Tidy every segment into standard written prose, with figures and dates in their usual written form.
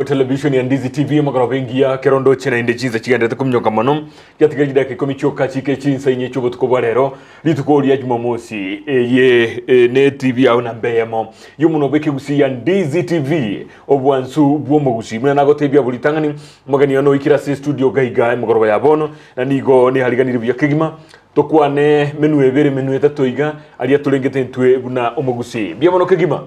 Television ya Ndizi TV omogoroba engiya kero ndoche naende chinsa chigenderete kominyoka mono giatiga chidakika ikomi chioka chike chinsa inye chi'obotuko bwa rero rituko ria Jumamosi eye e, ne TV yao namba eyemo y'omonwa bw'ekegusii ya Ndizi TV obwansu bw'omogusii buna nagotebia buri tang'ani omogeni one oikire ase estudio gaiga emogoroba ya bono na nigo nehariganire buya kegima tokwane menwe ebere menwe etato iga aria torengete intwe buna omogusii mbuya mono kegima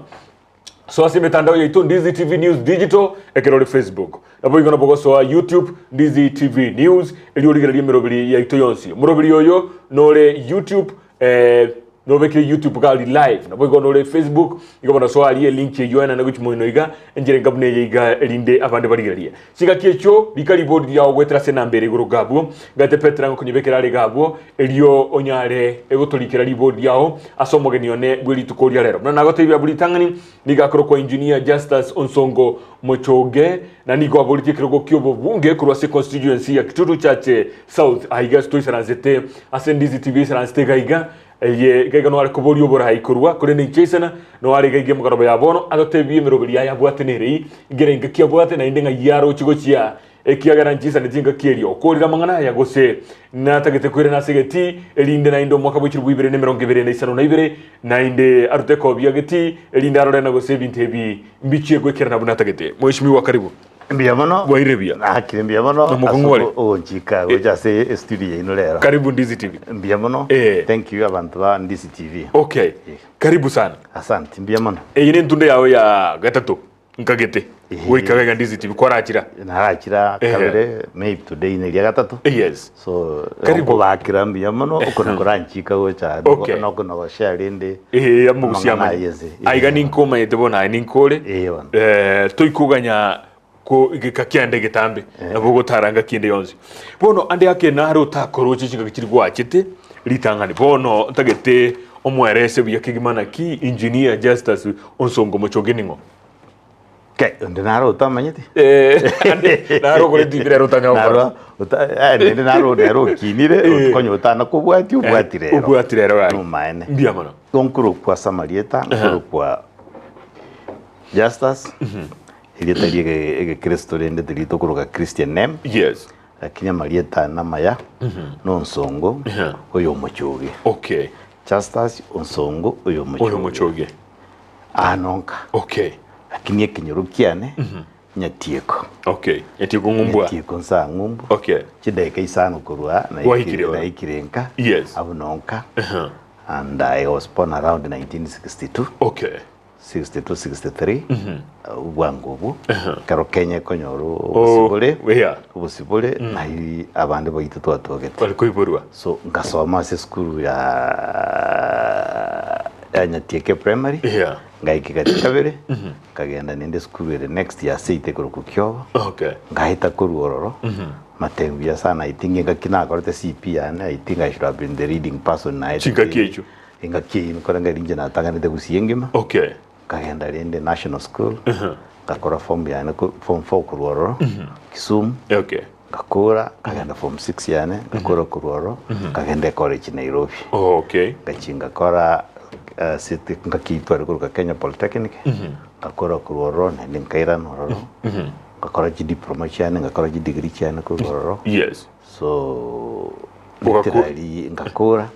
Soa ase emetandao yaito Ndizi TV News Digital ekero ore Facebook. Naboigo nabo gosoa YouTube Ndizi TV News erio origererie emeroberi yaito yonsi. Omoroberi oyo nore YouTube eh, nobekire YouTube gari live naboigo nore Facebook igo bono soa aria elink eyio enene gochia moino iga enchera enga buna eye iga erinde abande barigererie. Chingaki echio rika ribori riao goetera ase enamba ere igoro iga abwo gate Petero angokonyebekera are iga abwo erio onyare gotorikera ribori riao ase omogeni one bwe rituko ria rero. Buna nagotebia abwo ritang'ani, nigo akorokwa Engineer Justus Onsongo Mochoge, na nigo aboretie ekerogo ki'obobunge korwa ase constituency ya Kitutu Chache South. Aiga ase toisaransete ase Ndizi TV eisaransete iga iga, eye iga iga noare koboria oborai korwa, korende inche isana noare iga iga emegoroba ya bono atotebie emeroberi yaye abwate nerei, ngerengo ki abwate naende ng'ai aroche gochia Ekiagera nchisani chingaki erio okoorire amang'ana aya, gose natagete koirana ase egetii, erinde naende omwaka bwe chilifu ibere na emerongo ebere na isano na ibere, naende arute ekobia getii, erinde arore na gose ebinto ebi mbichie goikerana buna atagete. Mheshimiwa karibu. Mbuya mono. Bwairire buya. Nakire mbuya mono Na omokong'u ase ore. ogonchika gocha ase estudio yaino rero. Karibu Ndizi TV. Mbuya mono. Eh. Thank you abanto ba Ndizi TV. Okay. Karibu sana. Asante mbuya mono. Eye nentunde yao ya gatato. Nkagete goika gaiga Ndizi TV kwarachira. Narachira Ehe. kabere maybe today neria gatato. Yes. So Karibu. okobakera mbuya mono oko nakoranchika gocha Okay. noko nogoshare rende Eh, amogusia amang'ana amanye. aye ense. Aiga ninkomanyete bono aye ninkore. Eh, bono. Eh, toikoganya ko geka kiande getambe nabo ogotara ngaki ende yonsi. Bono ande ake nare otakoroche chingaki chiri gwachete ritang'ani. Bono ntagete omoerese buya kegima naki Engineer Justus Onsongo Mochoge ning'o? Kai, onde naro otamanyeti? Eh, ande naro okore TV rero otanya gokora. Naro ota- eh, nende naro nero okinire Eh. konya otana kobwati obwati rero. Obwati rero gaki. Nomaene. Mbuya mono. Igo nkorokwa ase amarieta, nkorokwa Justus, erieta ria ege- egekristo rende teri tokoroka Christian name, Yes. lakini amarieta ane amaya, nonsongo, Yeah. oyo omochoge. Okay. Justus Onsongo oyo omochoge. Oyo omochoge. Aa nonka. Okay. Lakini ekenyoro kiane Nyatieko. Okay. Nyatieko ng'umbu aa. Nyatieko nsa ng'umbu. Okay. Chidaeka isano korwa aa Waikire ore. naikire nka. Yes. Abwo nonka. Uh-huh. And I was born around 1962. Okay. 62 63 obwango obwo ekero Kenya ekonyora Oh, obosibore yeah. obosibore nai abande baito twatogete Bari koiborwa. so nkasoma ase esukuru ya ya Nyatieke primary Yeah. ngaika gati kabere nkagenda nende esukuru ere next ya seite ekorokwa Kiogo Okay. ngaeta korwa ororo matemu buya sana I think engaki nakorete CP yane I think I should have been the leading person naetete Chingaki echio. Engaki eyio nkorenge inche natanganete gusii engima, Okay. nkagenda rende National School, ngakora form yane ko- form four korwa ororo, Kisumu, Okay. ngakora, nkagenda form six yane, ngakora korwa ororo, nkagenda ecollege Nairobi. Oh, okay. Ngachia ngakora eh, city ngaki tware koroka Kenya Polytechnic, ngakora korwa ororo naende nkairana ororo, ngakora chidiploma chiane, ngakora chidegree chiane korwa ororo. Yes. So Ogaku- literally ngakora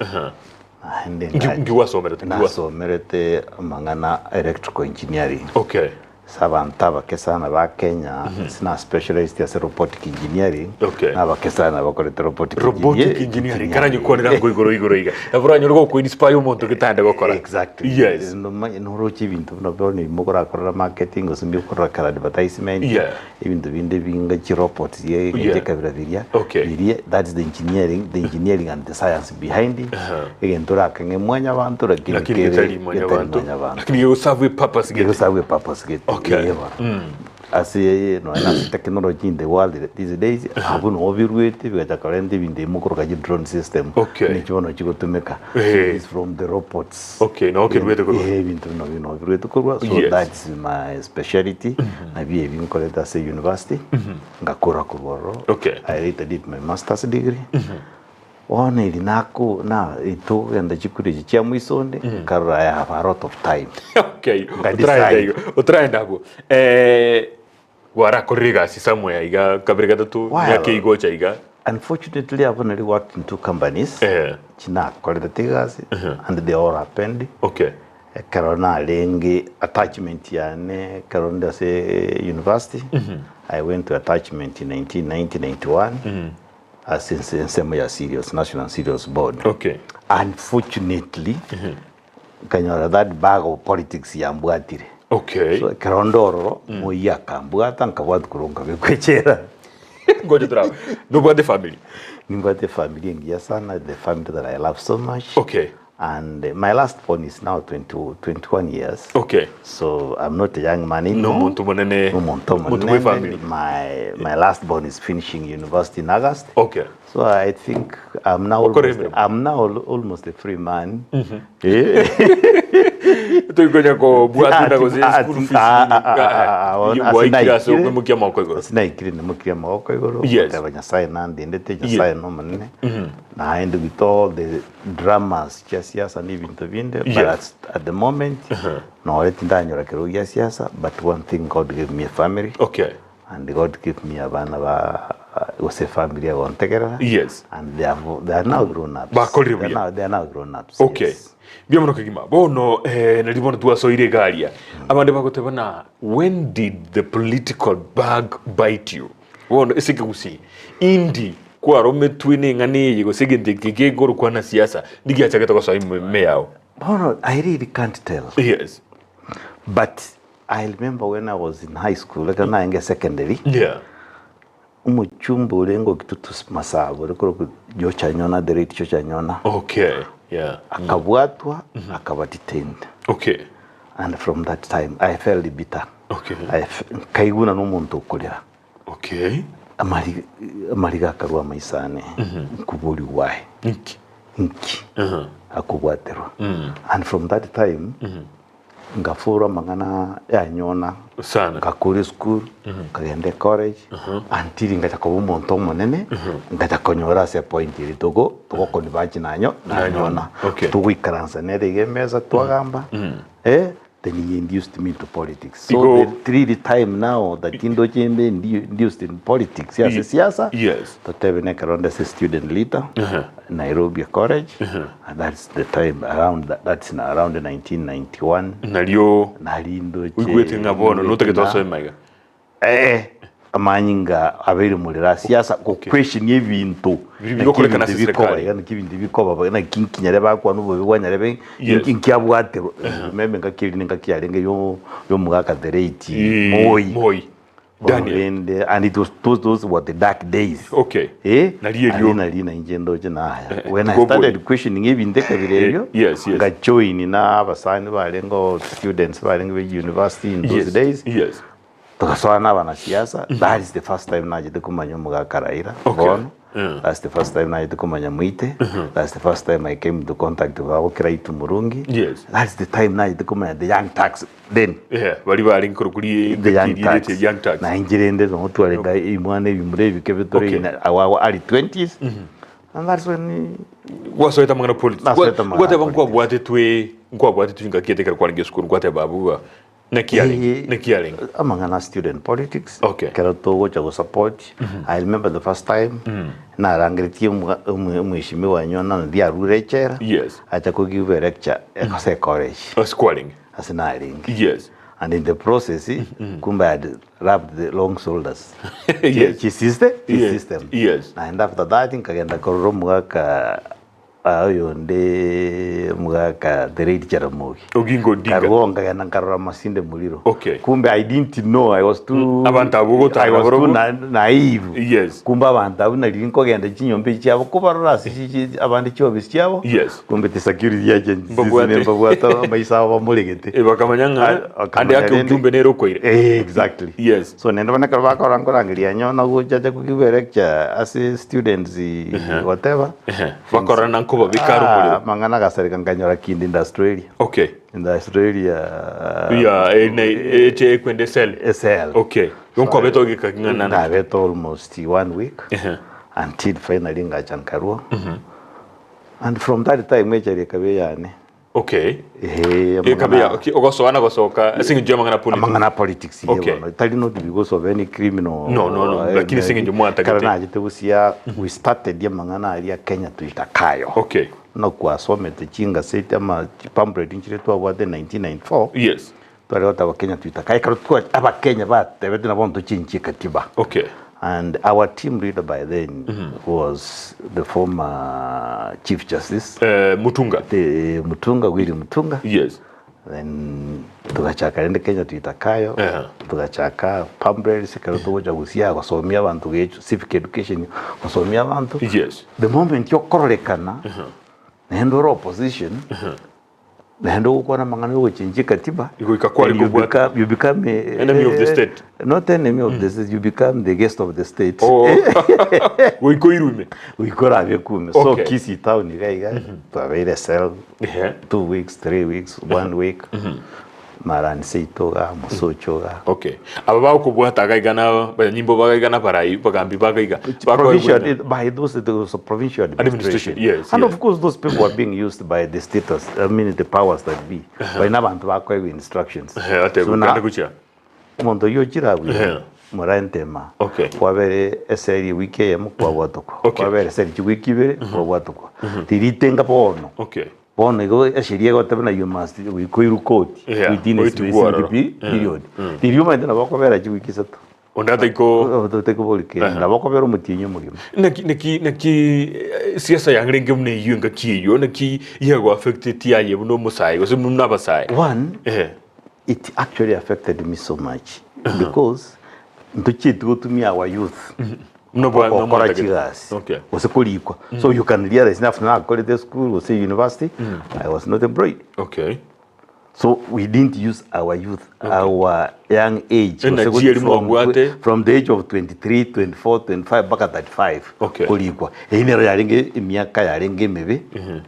naende Nki- nga- nki gwasomerete? Nki gwa- nasomerete amang'ana electrical engineering Okay. ase abanto abake sana ba Kenya ase na specialized ase robotic engineering Okay. na abake sana bakorete robotic Robotic engineer- engineering. Karanye kwanera ngo igoro igoro iga. Nabo oranyore goko inspire omonto getande gokora. Exactly. Yes. Nomanye- noroche ebinto buna bono mokorakorera marketing gose mbikorora advertisement Yeah. Ebinto binde binga chirobots Yeah. chikabira biria Okay. biria that is the engineering the engineering and the science behind it egento orakang'e mwanyabanto lakini Lakini kere getari getari mwanyabanto. mwanyabanto Lakini gegoserve a purpose gete. gegoserve a purpose gete Okay. Ee bono. ase nonya na ase technology in the world these days abwo noo biruete bigacha korenta ebinto ebi mokoroka chi drone system Okay. nichi bono chigotumeka Eh. so it's from the robots Okay, noo keruete korwa. Eh, ebinto buna bino biruete korwa so Yes. that's my speciality nabio ebi nkorete ase university ngakora korwa ororo Okay. I later did my masters degree bono eri nako na togenda chikuru echi chia mwiso onde nkarora I have a lot of time Okay. Nga Otaraenda decide. igo. Otaraenda abwo. Eh, Gwarakorire egasi somewhere iga kabere gatato Well, miaka igocha iga. Unfortunately I've only worked in two companies Eh. chinakorerete egasi and they all happened Okay. ekero narenge attachment yane ekero nde ase university I went to attachment in 1990 91 ase ense ensemo ya Cereals National Cereals Board Okay. unfortunately nkanyora that bag of politics yambwatire Okay. so ekero nde ororo moyio akambwata nkabwatwa korwa nkabekwa echela. Ngocha tore Nobwate family? Nimbwate efamily engiya sana, the family that I love so much. Okay. And my last born is now 20, 21 years. Okay. So I'm not a young man anymore. Nomonto monene. Omonto Omonto bwe omonene. family. My, my last born is finishing university in August. Okay. So I think I'm now Okore almost, emeremo. I'm now almost a free man. Eh. Toikonya kobwatuna Ah, gose ah, school fees. ah, ah, ah, ah, ah, Waikire ase sinaikire. okoimokia amagoko igoro. Ase naikire nimokirie amagoko igoro Yes. goteba Nyasaye nandendete Nyasaye nomonene naende with all the dramas chia siasa na ebinto binde but Yes. at, at the moment nore tindanyora kerogo gia siasa but one thing God gave me a family Okay. And God give me abana ba gose efamiri egontegerera Yes. and they have, they are now grown ups. Bakorire They are buya. now, they are now grown ups. Okay. Yes. Mbuya mono kegima. Bono eh, nari bono twasoire iga aria. Abande bagoteba na when did the political bug bite you? Bono ase ekegusii indi kwarometwe na eng'ana eye gose egento eke kekorokwa na siasa ndi giachagete gosoa ime ime yao? Bono I really can't tell. Yes. But I remember when I was in high school, ekero narenge secondary, Yeah. omochumba orenge o Kitutu Masaba ore korokwa George Anyona, the late George Anyona, Okay. Yeah. akabwatwa akaba detained. Okay. And from that time I felt bitter. Okay. I f- nkaiguna na omonto okorera. Okay. Amari amariga akarwa amaiso ane nkoboria why Nki. nki akobwaterwa and from that time Ngafurwa amang'ana yanyona, Sana. ngakora esukuru, nkagenda ecollege, until ngacha koba omonto omonene, ngacha konyora ase epoint eria togo togoconverge nanyo nanyona. Okay. Togoikaransa nere iga emesa twagamba, eh, then he induced me into politics. So Igo- the really time now that indoche mbe induced in politics ase siasa, Yes. totebe nekero nde ase student leader, Nairobi College, and that's the time around that, that's in around 1991 Nario nari ndoche oigwete ng'a bono notagete osoe maiga. Eh, amanyinga abeire morero ase siasa goquestion ebinto Biri bigokorekana ase Naki ebinto bikoba serikali. iga, naki ebinto bikoba iga, naki nkinyare bakwana obobe bwa nyarebe Yes. nki nkiabwaterwa remember engaki eria nengaki yarenge yo yomogaka the late Moi. Moi. Daniel. Rende, and it was those, those were the dark days. Okay. Eh? Nari erio. Ari nari na inche ndoche naya. When I Go started questioning ebinto ekabira ebio, Yes, yes. ngajoin na abasani barenge o students barenge be university in those Yes. days. Yes. Tugasoa na abanasiasa. That is the first time nachete komanya omogaka Raila. Okay. Bono. That's the first time nachete komanya Mwite. That's the first time I came into contact with Kiraitu Murungi. Yes. That's the time nachete komanya the young Turks then. Yeah, baria barenge korokwa rie The young riete Turks. Young Turks. Na inche rende nogo twarenge imwana ebimura ebike bitore Okay. in our early 20s. And that's when Gwasoete amang'ana politics. Nasoete amang'ana Gwateba politics. nkwabwatetwe nkwabwatetwe engaki ete ekero kwarenge esukuru nkwateba abwo iga naki arenge Eh, naki arenge. amang'ana student politics Okay. ekero togocha gosupport I remember the first time narangeretie omwa- omwe- omweshimiwa nyona naria arure echela Yes. acha kogive a lecture ase ecollege Ase kwarenge. ase narenge Yes. and in the process kumbe I had rubbed the long shoulders Yes. chi system chi Yes. system Yes. naende after that nkagenda korora omogaka oyonde omogaka the late Jaramogi Oginga Odinga. Karuo nkagenda nkarora Masinde Muliro Okay. kumbe I didn't know I was too Abanto abwo ogotara I was too barobwo. na, naive Yes. kumbe abanto abwo nari nkogenda chinyomba echi chiabo kobarora ase chi- chi- abande chiofisi chiabo Yes. kumbe ti security agencies Mbabwate. mbabwate amaiso abo bamoregete Eh, bakamanya ng'a Ah, ande bakamanya ake rende. ujumbe nere okoire. Eh, exactly. Yes. So nende bana ekero bakora nkorangeria nyo gocha acha kogive electure ase students whatever. Ehe. Bakorora na nkobabeka are Ah, omorero. amang'ana agasareka nkanyora kinde in Australia. Okay. In Australia Ya eh, na eche ekwende esele. esel. Okay. Igo nkwabete ogeka ng'a na Nabete almost one week Ehe. until finally ngacha nkarwa. And from that time echari ekaba eyane. Okay. Ehe, Ekabe amang'ana- okay, ogosoa na gosoka ase eng'encho y'amang'ana a politics. amang'ana a politics iye Okay. bono tari not because of any criminal No, no, no, eh, lakini ase eng'encho mwatagete. Ekero nachete gosia we started amang'ana aria Kenya tuitakayo Okay. buna kwasomete chingaseti ama chipamphlet nchire twabwate 1994 Yes. Tware goteba Kenya tuitakayo ekero twa abakenya batebete nabo ntochenchie katiba. Okay. And our team leader by then was the former Chief Justice Eh, Mutunga. the Mutunga, Willy Mutunga. Yes. Then tugachaka rende Kenya tuitakayo Yeah. tugachaka pamphlets ekero togocha gosiaa gosomia abanto gecho civic education gosomia abanto Yes. the moment yokororekana naende ore opposition Naende ogokwana amang'ana y'ogochenchia ekatiba, Goika kware then you kobwata. become, you become a, Enemy of the state. Not enemy of the state, you become the guest of the state. Oh. Goika oirume. Goika orabe kume. So Okay. Kisii town iga iga, twabeire cell Ehe. 2 weeks, 3 weeks, 1 week. Mara nseito iga, mosocho iga. Okay. Aba bagokobwata agaiga na abanyanyimbo bagaiga na abarai bagambi bagaiga. Provincial, Bakoegwa by those, it was a provincial Administration, administration. yes, And yes. of course those people were being used by the status, I mean the powers that be. By n'abantu bakoegwa instructions. Eh, ate So na- gokenda gochia. omonto oyio ochire abwo Ehe. morentema Okay. kwabere eseri ewiki eyemo kwabwatokwa Okay. kwabere eseri chiwiki ibere kwabwatokwa tiritenga bono Okay. Bono igo esheria egoteba na you must goika koti Yeah, within a oitigwe specific ororo. period. Riria omanyete nabo okobera chiwiki isato. Onde ataiko Otaikobori kende nabo okobera omotienyi omogima. Naki naki naki siasa yarenge buna eyio engaki eyio naki yago affecteti aye buna omosae gose buna abasae. One, Ehe. it actually affected me so much because ntochieti gotumia our youth Buna bwa gokora mwatagete. chigasi Okay. gose korikwa so you can realize after nakorete school gose university I was not employed Okay. so we didn't use our youth our young age Energy Gose eri mwabwate. from the age of 23 24 25 mpaka 35 Okay. korikwa eyio nero yarenge emiaka yarenge emebe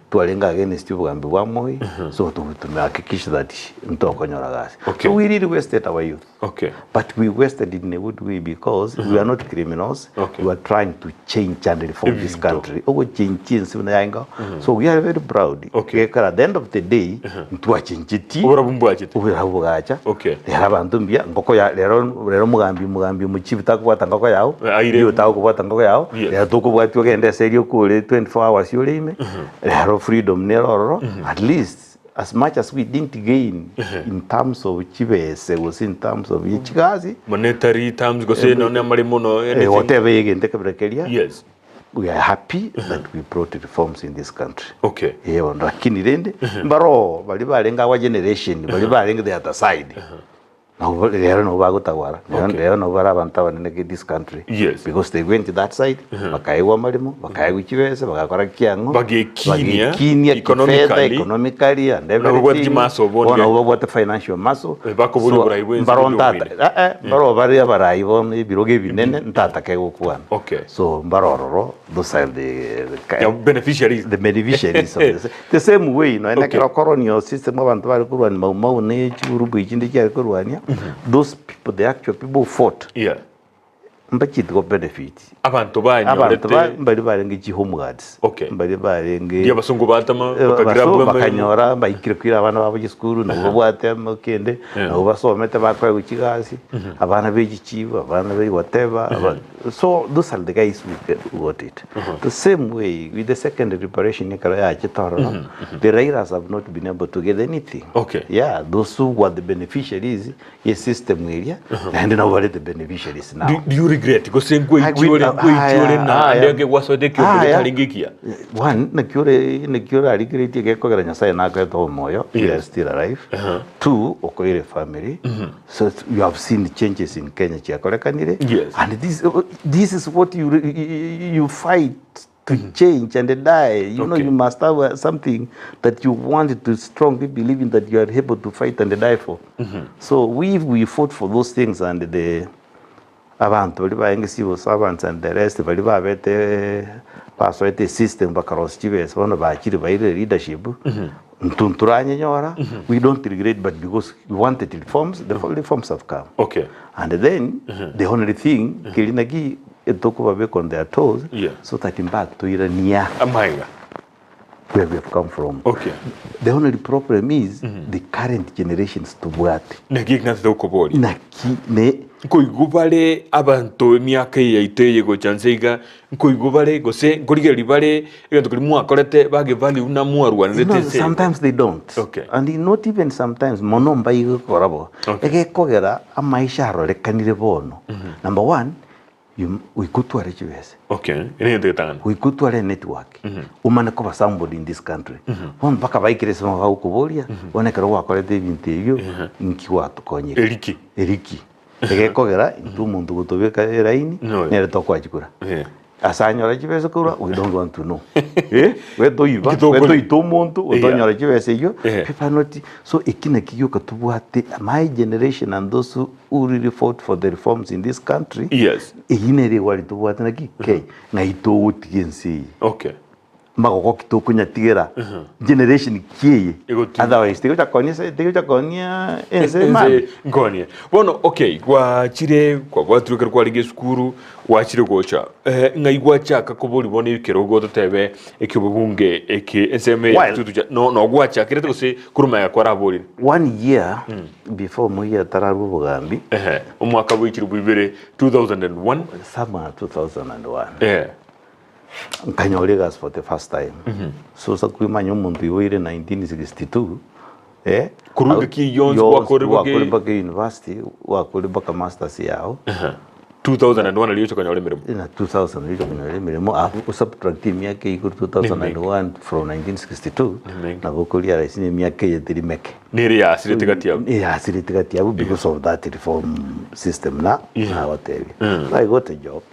twarenge against obogambi bwa Moi so tumehakikisha that ntokonyora gasi Okay. so we really wasted our youth Okay. But we wasted it in a good way because we are not criminals. Okay. We are trying to change and reform this Ebinto. country. Ogochenchia ense buna yaenga. So we are very proud. Okay. Gekora at the end of the day, ntwachenchetie Oborabu mbwachete. oborabu bogacha. Okay. Rero abanto mbuya ngoko ya rero rero omogambi omogambi omochief takobwata ngoko yao. Eh, aire. Ndiyo takobwata ngoko yao. Yes. Rero tokobwatia ogende ase erio okore 24 hours ore ime. Rero freedom nere ororo. At least As much as we didn't gain in terms of chibese gose in terms of ye chigasi, Monetary terms gose nonye amare mono eh, anything. whatever egento ekebera keria, Yes. we are happy that we brought reforms in this country. Okay. Eh, bono lakini rende mbaro baria barenge our generation baria barenge the other side Nabo rero nabo bagotagwara rero Okay. rero nabo bare abanto abanene ki this country Yes. because they went to that side bakaegwa amaremo bakaegwa chibesa bagakora kiang'o Bagekinia bagekinia kifedha economically. economically and Nabo babwate everything chimuscle bono bono ge- nabo babwate financial muscle Eh, bakoboria So, oborai bwensi mbaro bori ntata obwine. eh, eh, mbaro bare abarai bono ebirogo ebinene ntatake gokwana Okay. so mbaro ororo those are the, the, Yeah, beneficiaries. the beneficiaries of this. The same way no ene Okay. kero colonial system abantu bari korwania mau mau ne chigurubu echi nde chiare korwania those people the actual people who fought Yeah. mbachiti go benefit Abanto abantu ba banyorete mbari barenge chi home guards Okay. mbari barenge Ndiyo abasongo batama Eh, bakagrab baso amaimu. bakanyora baikire kwira abana babo chisukuru nabo babwate amakende Yeah. nabo basomete bakoegwa chigasi abana be chichibu abana be whatever aba- So those are the guys who get, who got it. The same way with the second reparation ekero yachete ororo, the Railas have not been able to get anything. Okay. Yeah, those who were the beneficiaries, ye system area, naende nabo bare the beneficiaries now. Do, do you regret gose ngweitiore ngweitiore na ndege gwasoete kiombere tarenge ekiya One, naki ore naki orarigeretie gekogera Nyasaye nakoete omoyo, you are Yes. still alive. Two, okoire family. So it's- you have seen changes in Kenya chiakorekanire. Yes. And this, this is what you, you, you fight to change and die. You know, Okay. you must have something that you want to strongly believe in that you are able to fight and die for. So we, we fought for those things and the abanto baria barenge civil servants and the rest baria babete basoete system bakarosia chibesa bono bachire bairire leadership intwe ntoranyenyora we don't regret but because we wanted reforms the reforms have come Okay. and then the only thing keri naki etokobabeka on their toes Yeah. so that mbatoirania Amaiga. where we have come from. Okay. The only problem is the current generations tobwate. Naki eki natete gokoboria. Naki ne Nkoigwa bare abanto emiaka eye yaito eye gocha nse iga, nkoigwa bare gose nkorigereria bare egento keria mwakorete bagevalue buna mwarwanerete No, ense eye. sometimes they don't. Okay. And not even sometimes, mono mbaigwe gokora bo. Okay. Egekogera amaisha arorekanire bono. Number one, you goika otware chibesa. Okay, ere negento getang'ani. Goika otware enetwork, omanye koba somebody in this country. Bono mpaka baikire ase bagokoboria, bono ekero gwakorete ebinto ebio, inki gwatokonyire? Eriki. Eriki. Egekogera, intwe omonto gotobeka eraini, Noyo. nere tokoa chikura. Eh. Ase anyora chibesa korwa, we don't want to know. Eh, we toiba, Inki we tokori- toita omonto, Yeah. otonyora chibesa eyio, Eh. people are not, so eki naki gioka tobwate, my generation and those who who really fought for the reforms in this country, Yes. eyio nere egwari tobwate naki kei, ng'ai togotiga ense eye. Okay. Magoko ki tokonyatigera generation ki eye Egotiga. otherwise tigocha konia ase tigocha konia ense mambia. Ense nkonie. Bono okay, gwachire kwabwatirwe ekero kwarenge esukuru, gwachire gocha eh, ng'ai gwachaka koboria bono ekerogo totebe ekiobobunge eke ensemo eye While- tutucha no no gwachakerete gose korwa magega kwaraborire? One year before Moi atararwa obogambi, Ehe, omwaka bwa chilifu ibere 2001 summer 2001, eh. Nkanyora egasi for the first time. So ase kwimanya omonto oiboire 1962, eh, Korwa engaki eyio yonsi gwakorire mpaka gwakorire mpaka university, gwakorire mpaka masters yao. Ehe. 2001 nario ocha konyora emeremo. Na 2000 nario ocha konyora emeremo, alafu osubtract emiaka eyio korwa 2001 from 1962, Nemenge. nabo okorealize ng'a emiaka eye teri meke. Nere yasirete gati abwo. Eyasirete gati abwo because of that reform system na nagotebia. So I got a job.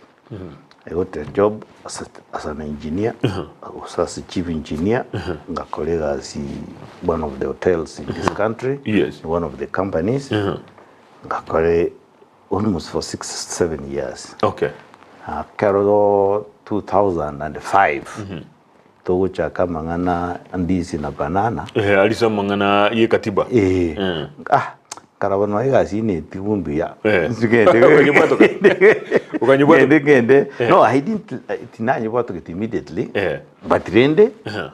I got a job as, a, as an engineer, I was as a chief engineer, ngakora egasi one of the hotels in this country, Yes. one of the companies, ngakora almost for 6, 7 years. Okay. Ekero 2005 togochaka amang'ana ndizi na banana, Eh, arise amang'ana ye katiba. Eh, ah, nkaraba nonya egasi inetiwu mbuya. Eh. Ngende Okanyebwatoka. Okanyebwatoka. ngende ngende. No, I didn't tinanyebwatogete immediately. Eh. But rende Eh.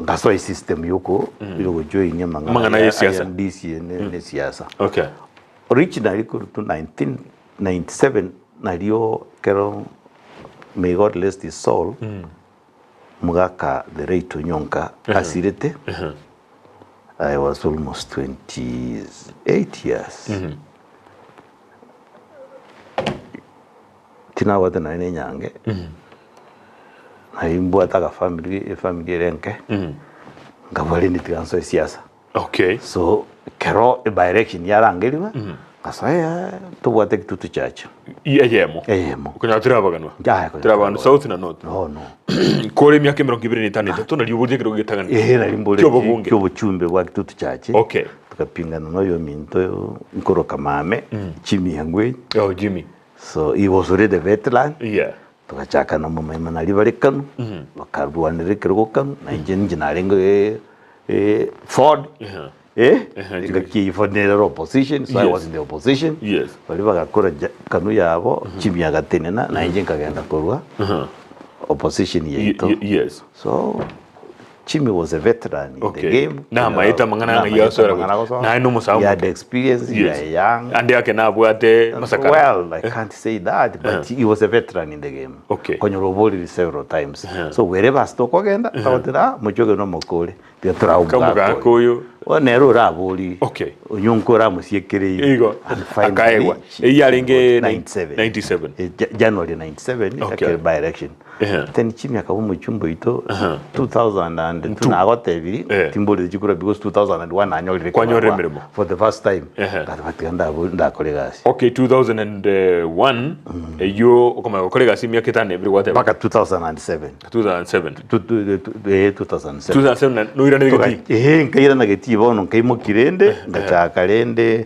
ngasoa esystem yoko yogojoinia Amang'ana amang'ana ya siasa. aya ndisi ne ne siasa. Okay. Originally korwa 1997 nario kero may God rest his soul Mugaka the late Onyonka asirete I was almost 28 years tinabwate nonye na enyange nari mbwate agafamily efamily ere enke nkabua rende tiga nsoe siasa Okay. so kero by election yarangerigwe nkasoa eh, tobwate ekitutu chiacha Eyemo. Eyemo. Okonyora tirabaganwa. Yaya, konya Tirabaganwa south na north. No, no. Kore emiaka emerongo ibere na etano etato nario oborie ekerogo getang'ani. Eeh nari mbore Ki'obobunge. ki'obochumbe bwa kitutu chache. Okay. Tukapingana na oyominto nkoroka mame, Jimmy Angwenyi. Oh, Jimmy. So he was already a veteran. Yeah. Togachaka na momaima naria bare kanu, bakarwanera ekerogo kanu, na inche ninche narenge eh, Ford. Yeah. Eh? Ehe, Engaki eyio Ford nere ere opposition, so I Yes. was in the opposition. Yes. Baria bagakora ja- kanu yabo, Jimmy agatenena, na inche nkagenda korwa opposition yaito. Yes. So Jimmy was a veteran in Okay. the game. Namaete amang'ana Namaete ng'ai asore amang'ana gocha. agosora. Naye nomosamu. He had experience, he Yes. was young. Ande ake nabwate masakara. Well, I can't say that, but he was a veteran in the game. Okay. Konyora oborire several times. So wherever ase tokogenda, togoteba, ah, mochoge nomokore, tiga torabe Ka omogaka omogaka oyo. Bono nere orabori, Okay. onyonka oramosiekereire. Igo, And finally, akaegwa. she- Eyio yarenge 97. 97. Eh, Ja- January 97, Okay. ekero by election. Ehe. Then chimiaka bwa omochumba oito 2002 nagotebirie Eh. timboreti chikura because 2001 nanyorire Kwanyorire ekebarua emeremo. for the first time Ehe. ngateba tiga ndabo ndakore egasi Okay, 2001 eyio okomanya gokora egasi emiaka etano na ebere gwateba mpaka 2007 2007 Tu- tu- tu- eh, 2007 2007 na noiranere getii Ehe nkairana getii bono nkaimoki rende ngachaka rende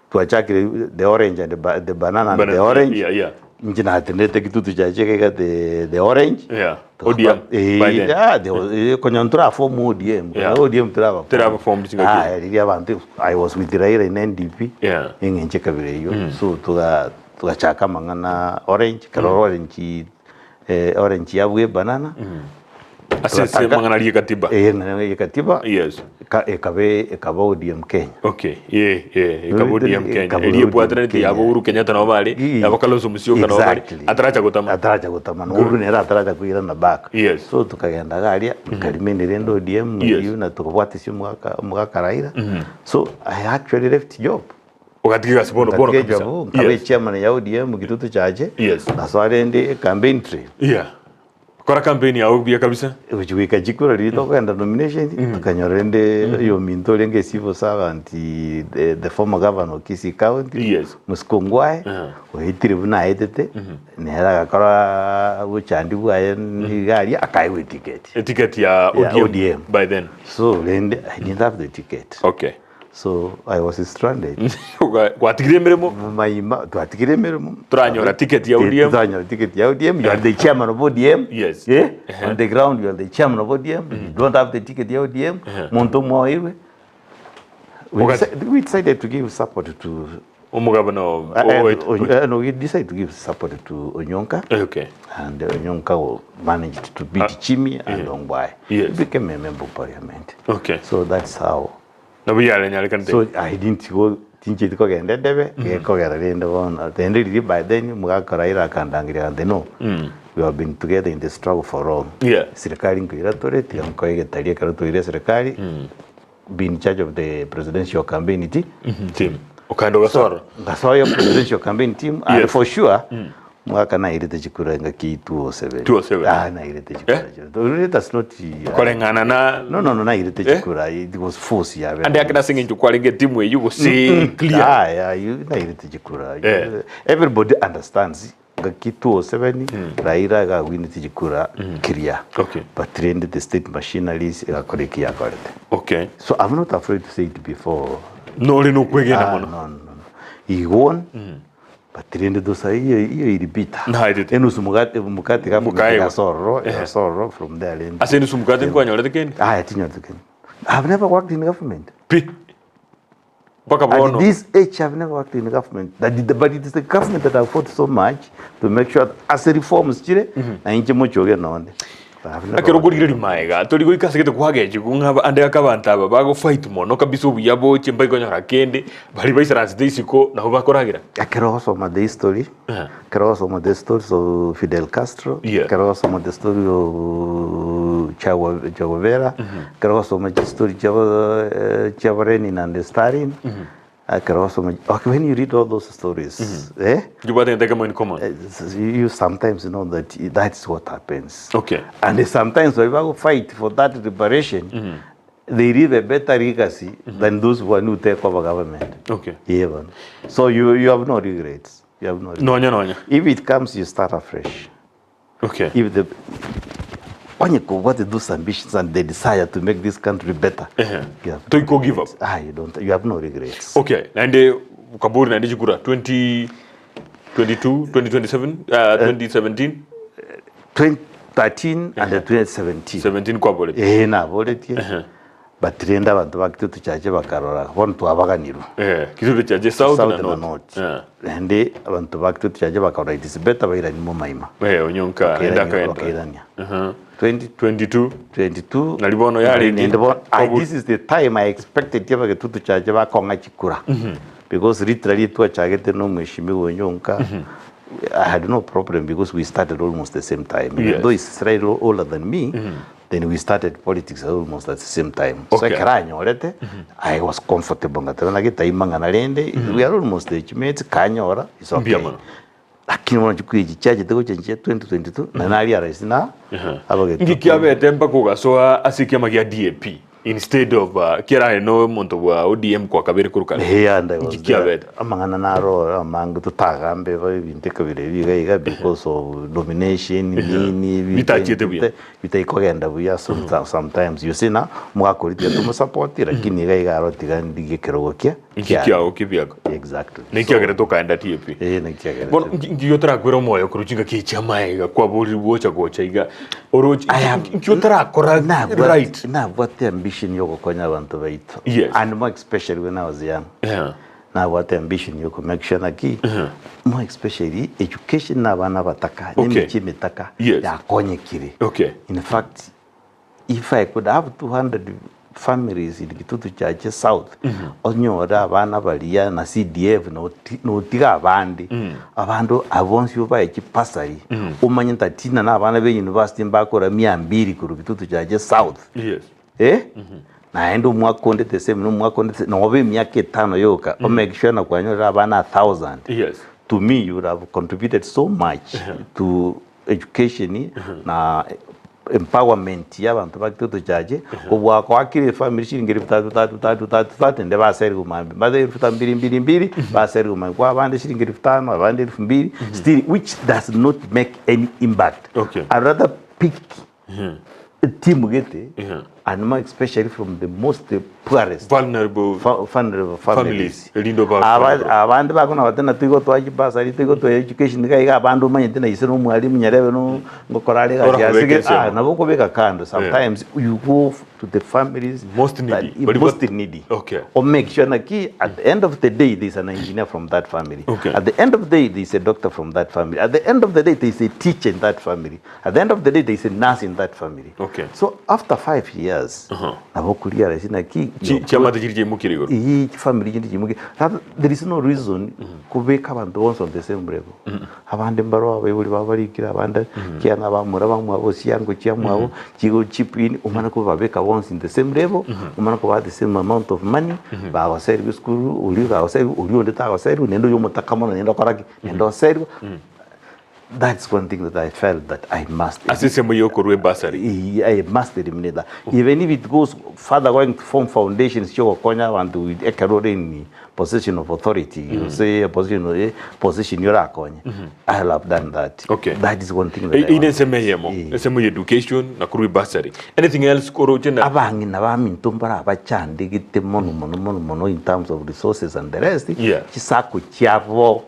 Twachakire the orange and the, ba- the banana and the orange. Yeah, yeah. Inche natenderete kitutu chiache gaiga the, the orange. Yeah. ODM. Eh, By then. yeah, the, eh, konya ntoraform ODM. Yeah. ODM toraba. Toraba formed chingaki. Ah, riria abanto I was with Raila in NDP. Yeah. Eng'encho ekabira eyio. So tuga tugachaka amang'ana orange, kero orange eh, orange yabua ebanana. Ase ase Togataka- amang'ana aria ekatiba. Eh, eng'ana ye katiba Yes. eka- ekabe ekaba ODM Kenya. Okay, ye ye ekaba ODM Kenya. Ekaba Eria ebwataneti ODM yabo Kenya. Uhuru Kenyatta nabo bare, Ii. yabo Kalonzo Musyoka nabo bare, Exactly. ataracha gotama. Ataracha gotama. Na Uhuru nere ataracha koirana back. Yes. So tukagenda iga aria, nkarimeni rende ODM, Yes. eyio na tukabwatisia omogaka omogaka Raila. So I actually left job. Ogatiga egasi bono bono Nkatiga kabisa. ejob, nkaba Yes. echairman ya ODM Kitutu Chache. Yes. Nasoa rende campaign trail. Yeah. Kora campaign yao buya kabisa. Gochia goika chikura riria tokogenda nomination, tokanyora rende oyominto orenge civil servant the, the former governor of Kisii County, Yes. Mosiko Ongwae, Aha. oetire buna aetete, nere agakora bochandi bwaye niga aria, akaegwa eticket. Eticket ya Ya ODM, ODM. by then. So rende I didn't have the ticket. Okay. So I was stranded. Gwatigire emeremo? Maima twatigire emeremo. Toranyora ticket ya ODM. Toranyora ticket ya ODM. You are the chairman of ODM. Yes. Yeah? On the ground you are the chairman of ODM. You don't have the ticket ya ODM. Monto mwairwe. We, Ogat- deci- we decided to give support to Omogabana o- o- no, we decided to give support to Onyonka. Okay. And Onyonka managed to beat Chimi and Ongwae. Yes. He became a member of parliament. Okay. So that's how Nabo yarenyarekanete. So I didn't go tincheti kogenda edebe gekogera rende bono rende riria by then omogaka Raila akandangeria agante no we have been together in the struggle for long Yeah. serikali nkoira tore tiga nkoe egetari ekero toire serikali be in charge of the presidential campaign team Team. Okaenda ogasora. ngasoa presidential campaign team and Yes. for sure mwaka nairete chikura engaki 207 207. ah nairete chikura yeah. let us not Koreng'ana na no no no nairete Eh? chikura it was force yabe ande akina ase eng'encho kwarenge etimu eyio gose clear. Ah, yeah, you nairete chikura Eh. everybody understands ngaki 207 Raila agawinete chikura clear Okay. but rende the state machineries egakora eki yakorete Okay. so i'm not afraid to say it before Nore nokwegena Ah, mono. no, no, no. He won, but rende dosa iyo iyo ilipita. Naetete. Enusu mukate mukate ka Mukaewa. kasororo, kasororo from there rende. Ase enusu mukate nkwanyorete kende? Ah, tinyorete kende. I've never worked in government. Pi. Mpaka At bono. this age, I've never worked in government. That, but it is the government that I fought so much to make sure that as reforms chire, na inche mochoge nonde. But I've never Ekero worked. okorigereria maega, tori goika ase gete kwagechigwa ng'a ande ake abanto aba bago fight mono kabisa obuya boche mbaikonyora kende, baria baisaransete isiko nabo bakoragera. Ekero ogosoma the history, ekero ogosoma the stories of Fidel Castro, Yeah. ekero ogosoma the story of Che Che Guevara, ekero ogosoma chistory chia chia Lenin and Stalin, ekero ogosoma okay, when you read all those stories, eh, Njobwate gento ekemo in common. you sometimes know that that's what happens. Okay. And sometimes when people fight for that liberation, they leave a better legacy than those who are new take over government. Okay. Yeah, man. So you, you have no regrets. You have no regrets. Nonya nonya. If it comes, you start afresh. Okay. If the onye what those ambitions and the desire to make this country better. Ehe. You have no Toiko give regrets. up. Ah, you don't. You have no regrets. Okay. Naende kaburi naende chikura 2022 2027 uh, 2017 2013 and 2017. 17 kwaborete. Eh, naboretie. But rende abanto ba Kitutu Chache bakarora bono twabaganirwe. Eh, Kitutu Chache South, South na na North. North. Eh. Naende abanto ba Kitutu Chache bakarora it is better bairanie momaima. Eh, onyonka enda akaenda. Bakairania. Uh-huh. 20 22 22 Nari bono yarenge. Naende bono- I, Kwabu- this is the time I expected aba Kitutu Chache bakong'a chikura. Because literally twachagete no mweshimiwa Onyonka. I had no problem because we started almost the same time. Even Yes. though he's slightly older than me, then we started politics almost at the same time. So Okay. ekero anyorete, I was comfortable ngateba naki taimang'ana rende, we are almost age mates, kanyora, it's okay. Mbuya mono. Lakini bono chikura echi chiachete gocha inche 2022, na narealize na abagetutu- Nki kiabete mpaka ogasoa ase ekiama gia DAP instead of uh, kiarare no omonto bwa ODM kwa kabere korwa kare. Eh, and I was Nki kiabete? there. Amang'ana naro amange totagambe ba ebinto ekabira ebi iga iga because of domination nini ebinto Bitachiete buya. bitaikogenda buya so sometimes you see na omogaka oria tiga tomosupport lakini iga iga aro tiga ndigie ekerogo kia Nki kiao kibiago. Exactly. Naki kiagerete okaenda DAP. Eh, naki kiagerete. Bono nki nki otorakwere omoyo korwa chingaki echi amaega kwaborire gocha gocha iga oroche I am- nki otarakora Nabwate- right. nabwate ambition yogokonya abanto baito Yes. and more especially when I was young Yeah. nabwate ambition yoko make sure naki more especially education na abana abataka Okay. nemichie emetaka Yes. yakonyekire Okay. in fact. If I could have 200 families in Kitutu Chache South, onyore abana baria na CDF noti- notiga abande, abanto abwo bonsi obae chibasari, omanye ntatina na abana be university mbakora mia mbili korwa Kitutu Chache South. Yes. Eh? Naende omwaka onde the same, na omwaka onde the same, nobe emiaka etano yoka, omake sure na kwanyorire abana a thousand. Yes. To me you would have contributed so much to education na empowerment ya abanto ba Kitutu Church, kobua koakire efamiri chiringi elfu tatu tatu tatu tatu tatu naende baserigwe mambia, mbabe elfu ta mbiri mbiri mbiri baserigwe mambia, kwa abande shiringi elfu tano abande elfu mbiri still which does not make any impact. Okay. I'd rather pick etimu gete and more especially from the most poorest Vulnerable vulnerable families families. Erinde oba- Aba- abande bakona bate na tigo twa chibasari tigo twa education iga iga abande omanyete na ise na omwalimu nyarebe no ngokora are egasi Ora ase kobeka ge- ensemo. ah, nabo okobeka kando sometimes you go to the families Most needy. that- Bari most bat- needy Okay. or make sure naki at the end of the day there is an engineer from that family Okay. at the end of the day there is a doctor from that family at the end of the day there is a teacher in that family At the end of the day there is a nurse in that family. Okay. So after 5 years nabo okurealize naki Chi- chiamate chiri chiaimokire igoro iyi chifamily chinde chiimoki Rather, there is no reason kobeka abanto bonsi on the same level abande mbaro abaibori babo barikire abande kiang'a bamura bamwabo chiango chiamwabo chigo chip in omana kobabeka bonsi in the same level omana kobaa the same amount of money bagoserigwa esukuru oria ogagoserigwa oria onde tagoserigwa naende oyo omotaka mono naende okora ki naende oserigwa That's one thing that I felt that I must Ase ensemo y'okorua ebasari. I must eliminate that. Even if it goes further going to form foundations chiogokonya abanto with ekero ore in position of authority gose a position of position yorakonye I'll have done that. Okay. That is one thing that I Eye want. nensemo eyemo, Eh. ensemo ya education na korwa ebasari. Anything else koroche na Abang'ina baminto mbarabachandegete mono mono mono mono in terms of resources and the rest, Yeah. chisacco chiabo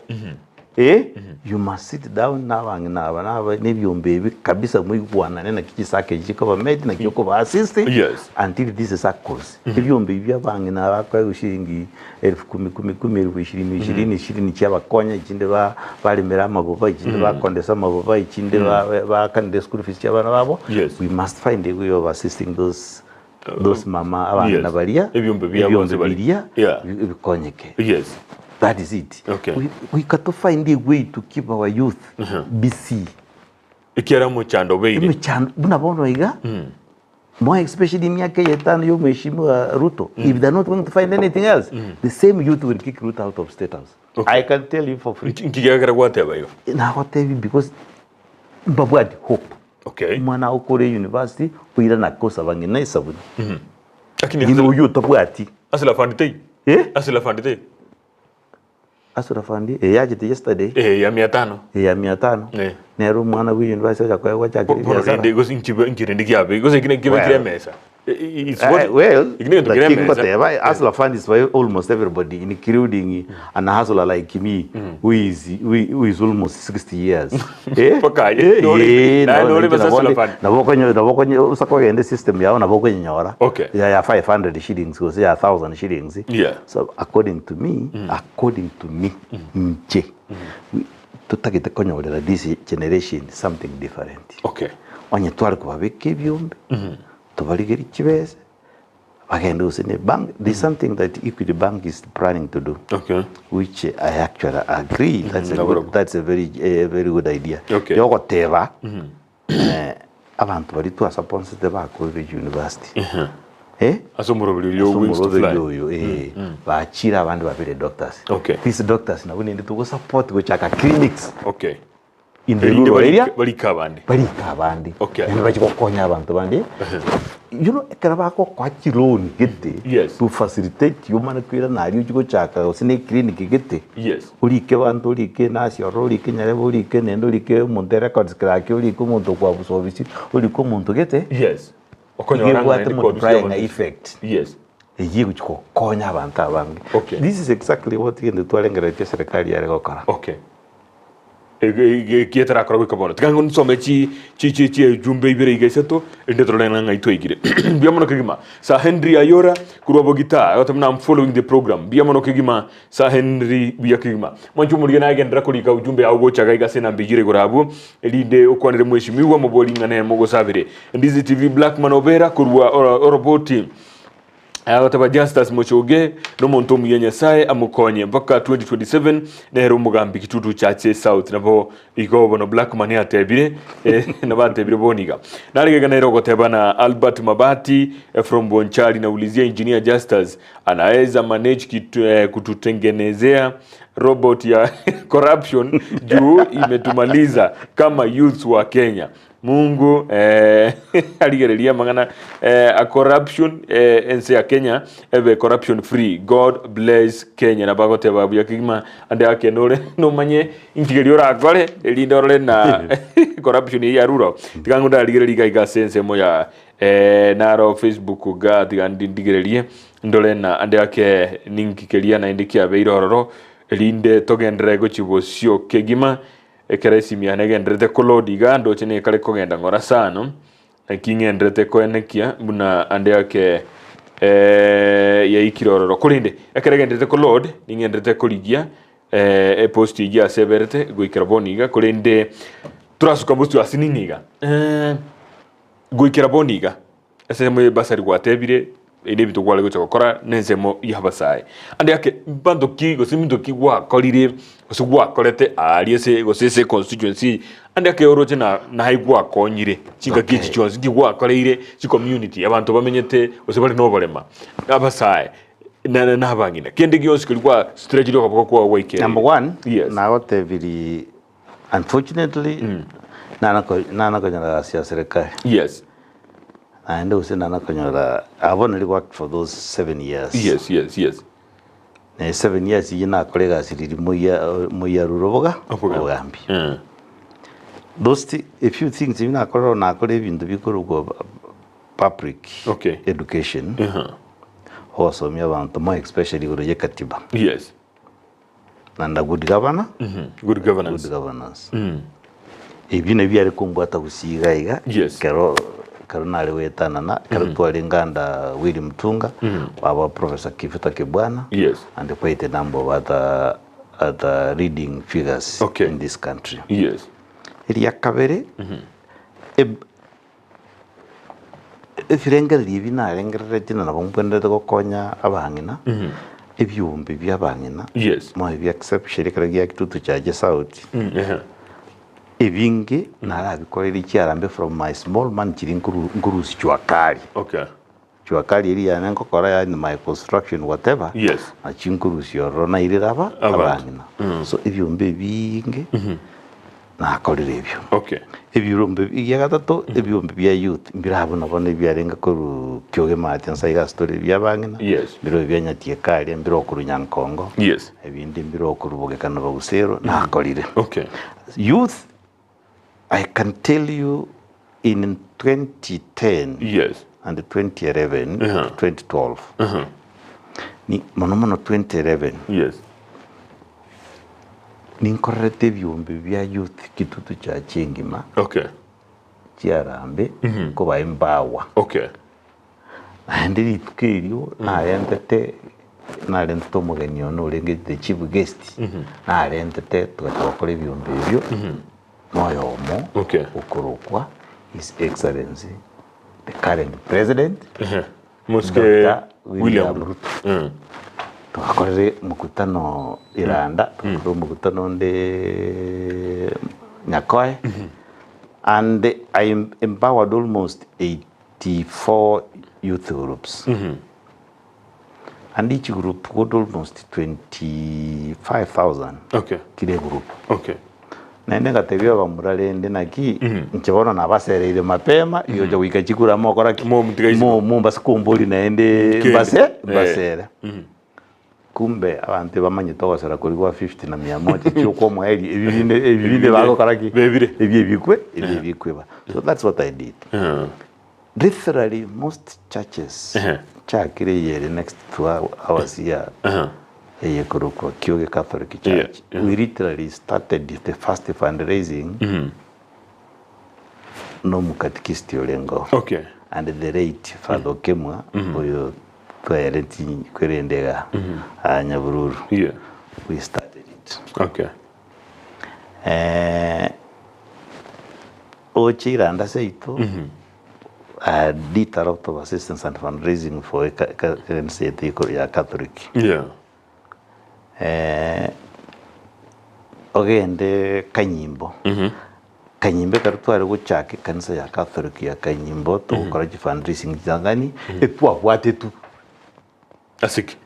Eh, you must sit down nabang'ina aba naba nebiombe ebi kabisa moigwanane naki chisacco echi chikoba made naki okoba assist Yes. until these saccos ebiombe ebi bia abang'ina aba bakoegwa shilingi elfu kumi kumi kumi elfu ishirini ishirini ishirini chiabakonya echinde ba baremera amagoba echinde bakondesa amagoba echinde ba- baakanire school fees chia abana babo Yes. we must find a way of assisting those those mama abang'ina Yes. baria Ebiombe biabo ebiombe bonsi baria. biria Yeah. bi- bikonyeke Yes. That is it. Okay. We, we got to find a way to keep our youth busy. Ekiara omochando obeire. Emechando buna bono iga more especially emiaka eye etano ya omweshimiwa Ruto if they're not going to find anything else the same youth will kick Ruto out of state house. Okay. I can tell you for free. Nki kiagera gwateba igo? Nagotebi because mbabwati hope. Okay. Omwana okore university oirana kosaba ng'ina esabuni. Lakini Ng'ina hustler- oyio otabwati. hustler fund tei. Eh? Hustler fund tei. Hustler fund eh yachete yesterday. Eh, ya mia tano. Eh, ya mia tano. Eh. Nere omwana bwe university ocha koegwa achakire Bono ebiasara. rende gose nchibe nchirende kiabe gose ekine kibe Well. kire emesa. It's Eh, what well, ekine gento kire lakini emesa. ngoteba hustler fund is for almost everybody including an hustler like me who is who, who is almost 60 years. Eh? Mpaka aye, Eh, nore- eh, naye nabo- nore nabo- besa hustler fund. nabo konye nabo konye usakogenda system yao nabo konyenyora Okay. ya, ya 500 shillings gose ya 1000 shillings Yeah. so according to me according to me nche we- totagete konyorera this generation something different Okay. onye tware kobabeka ebiombe tobarigerie chibesa bagende gose ne bank there's something that Equity Bank is planning to do Okay. which I actually agree that's a Mm, good, that's a very a very good idea Okay. yogoteba eh, abanto baria twasaponsete bakorire university eh Ase omoroberi oria o Wings to omoroberi Fly. oyo eh bachire abande babere doctors Okay. these doctors nabo nende togosupport gochaka clinics Okay. in the Erinde rural area barike barike abande. barike abande Okay. Naende bachie gokonya abanto bande you know ekero bagokoa chiloan gete Yes. to facilitate omane koirana aria ochie gochaka gose na eclinic gete Yes. orike abanto orike nurse ororo orike nyarebe orike naende orike omonto erecords clerk orike omonto okwabusa ofisi orike omonto gete Yes. Okonyora iga ng'a ebwate naende kwarusia multiplying abanto. effect Yes. Eyio egochia gokonya abanto abange Okay. this is exactly what gento twarengereretie eserekari yare gokora Okay. Eki etarakora goika bono. Tiga nsome chi chi chi chiejumbe ibere iga isato, erinde torore ng'a ng'ai twaikire. Mbuya mono kegima. Sir Henry Ayora korwa Bogita, agoteba buna I'm following the program. Mbuya mono kegima Sir Henry, buya kegima. Mwanche omorigia nagenderera korika ujumbe yao gocha iga iga ase enamba eyio ere igoro abwo, erinde okwanere mweshimiwa mobori ng'a nere mogosabere. Ndizi TV Blackman Obera korwa Oroboti. Agoteba Justus Mochoge nomonto omuya Nyasae amokonye mpaka 2027 nere omogambi Kitutu Chache South nabo igo bono Blackman atebire eh, nabo atebire bono iga naregega nere ogoteba na Albert Mabati eh, from Bonchari naulizia engineer Justus anaeza manage kitu, eh, kututengenezea robot ya corruption juu imetumaliza kama youths wa Kenya Mungu eh, arigererie amang'ana eh, a corruption eh, ense ya Kenya ebe corruption free. God bless Kenya. Nabo agoteba buya kegima ande akene ore nomanye inki keria orakore erinde orore na corruption eyio yarure oo. Tiga ng'o ndarigererie iga iga ase ensemo ya eh, naro Facebook iga tiga ndi ndigererie ndore na ande ake ninki keria naende kiabeire ororo erinde togenderere gochia bosio kegima. Ekero esimi yane egendererete koload iga, ndoche nekare kogenda ng'ora sana, naki ng'endererete koenekia buna ande ake yaikire ororo. Korende ekero egendererete koload, ning'endererete korigia epost eyio ase eberete goikera bono iga, korende torasuka bosio ase nini iga, goikera bono iga. Ensemo y'ebasari gwatebire, Ebi nebinto kware gocha gokora nensemo y'abasae. Ande ake mbanto ki gose mbinto ki gwakorire gose gwakorete aaria ase gose ase econstituency eye, ande ake oroche na naye gwakonyire chingaki echi chionsi nki gwakoreire chicommunity abanto bamenyete gose bare noborema, abasae na na abang'ina. Kende gionsi keria gwa stretchire okoboko kwao gwaikereire. Number one, Yes. nagotebirie unfortunately, nana ko nana konyora gasi ya serikali. Yes. Naende gose nana konyora I've only worked for those 7 years. Yes, yes, yes. Na 7 years eyio nakora egasi riria moyia moyiarure oboga Obogambi. obogambi. Those thi a few things ebi nakorire nakora ebinto bikorokwa public Okay. education, ogosomia abanto more especially igoro ya ekatiba. Yes. Naende good governor, Good governance. Good governance. Ebio nabio biare kombwata gusii iga iga, Yes. ekero ekero nare goetanana, ekero twarenge under Willy Mutunga, baba Professor Kivuta Kibwana, Yes. and quite a number of other other leading figures Okay. in this country. Yes. Eria kabere, eb- Ebirengererio ebi narengereretie na nabo mbwenerete gokonya abang'ina, ebiombe bia abang'ina, Yes. moe bia exception ekero gia kitutu chache sauti, Ehe. ebinge narabikoreire chiarambe from my small money chiria nkoru nkorusia jua kali. Okay. Jua kali eria yane nkokora yaani my construction whatever, Yes. nachio nkorusia ororo nairera aba Abanto. abang'ina. So ebiombe ebinge nakorire ebio. Okay. Ebiombe egia gatato, ebiombe bia youth mbire abwo nabo nebiarenge korwa Kioge Maate nsa iga ase tore bia abang'ina, Yes. mbire ebia Nyatieka aria, mbire okorwa Nyankongo, Yes. ebinde mbire okorwa Bogekano Bagusero, nakorire. Okay. Youth, I can tell you in 2010 Yes. and 2011 Uh-huh. 2012 ni mono mono 2011 Yes. Ninkorerete ebiombe bia youth kitutu chia chingima Okay. chiarambe nkoba empower. Okay. Naende rituko erio narentete narentete omogeni one orenge the chief guest, narentete togacha gokora ebiombe ebio noyomo Okay. okorokwa His Excellency the current president Mosike Doctor William William Ruto. Ruto. Twakorire mokutano Iranda, twakora omokutano onde Nyakoe, and I empowered almost 84 youth groups. And each group got almost 25,000 Okay. kire group. Okay. Naende ngatebia abamura rende naki inche bono nabasereire mapema igocha goika chikura mokora ki? Momtiga isiko. Mo- mombase kombori naende Kende. mbase Eh. mbasere. Kumbe abanto bamanyete ogosera koria gwa 50 na mia moja chiokwa omoerio ebi binde ebi binde bagokora ki? Bebire. Ebi ebikwe ebi ebikweba. So that's what I did. Literally most churches Ehe. chakire eyere next to ours here. eye ekorokwa Kioge Catholic Church. Yeah, yeah. We literally started the first fundraising na omokatikisiti orengeo. Okay. And the late Father Okemwa oyo twaereti kwerende iga aa Nyabururu. Yeah. We started it. Okay. Eh, oche iranda seito I did a lot of assistance and fundraising for eka- eka- ekanisa yetu iko- ya Catholic. Yeah. Eh, ogende Kanyimbo. Kanyimbo ekero tware gochaka ekanisa ya Catholic ya Kanyimbo togokora chifundraising chitang'ani, etwabwatetwe. Ase ki?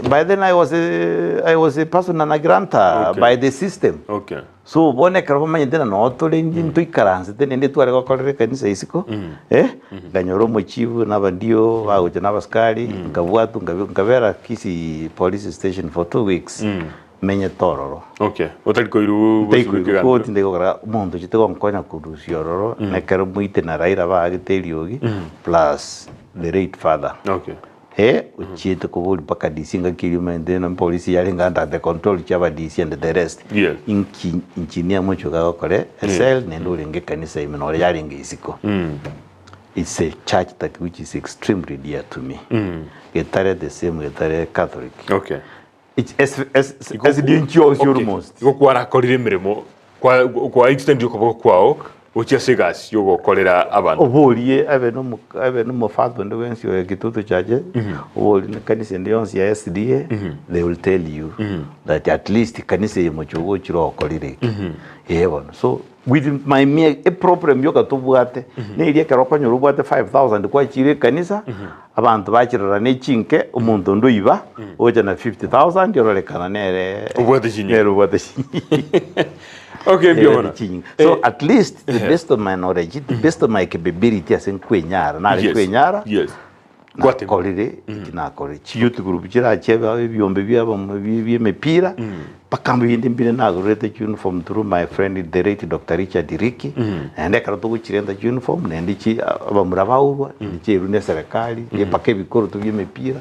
By then I was a, I was a person non grata Okay. by the system. Okay. So bono ekero bamanyete ng'a noo tore inche ntoikaransete naende tware gokorera ekanisa isiko, eh, nkanyora omochifu na abadio bagocha na abasikari, nkabwatwa nkabe nkabera Kisii police station for 2 weeks, menyete ororo. Okay. Otari koirwa Ntaikoirwa gosubwa koti ntaigokora omonto ochete gonkonya korusia ororo, na ekero moite na Raila baagete eriogi, plus the late father. Okay. Eh, ochiete koboria mpaka DC ngaki eria omanyete na polisi yarenge under the control chia aba DC and the rest. Yes. Inki engineer Mochoge agokore esel naende orenge ekanisa ime nore yarenge isiko. It's a church that which is extremely dear to me. Getare the same Getare Catholic. Okay. It's S, S, SDA nchionsi Okay. almost. Igo kwarakorire emeremo kwa kwa extend okoboko kwao gochia ase egasi yogokorera abanto. Oborie abe nomo abe nomofather onde bwensi oyo Kitutu Church, oborie na ekanisa ende yonsi ya SDA, they will tell you that at least kanisa eye mochogo ochire okorire eke. Ee bono. So with my mere eproblem yoka tobwate, neria ekero okonyora obwate 5000 kwachire ekanisa, abanto bachirora ne chinke, omonto onde oiba, ocha na 50000 ororekana nere Obwate chinyinga. nere obwate chinyinga. Okay, mbuya mono. Chinyinga. So at least the best of my knowledge, the best of my capability ase nkwenyara, nare Yes. kwenyara, Yes. Gwatema. nakorire eki nakorire. Chiyouth group chirache ebiombe biabo bie emepira, mpaka mbinde mbire nagorerete chiuniform through my friend the late Doctor Richard Riki, naende ekero togochirenta chiuniform naende chi abamura baurwa, naende chiairwe na eserekari, mpaka ebikoroto bia emepira,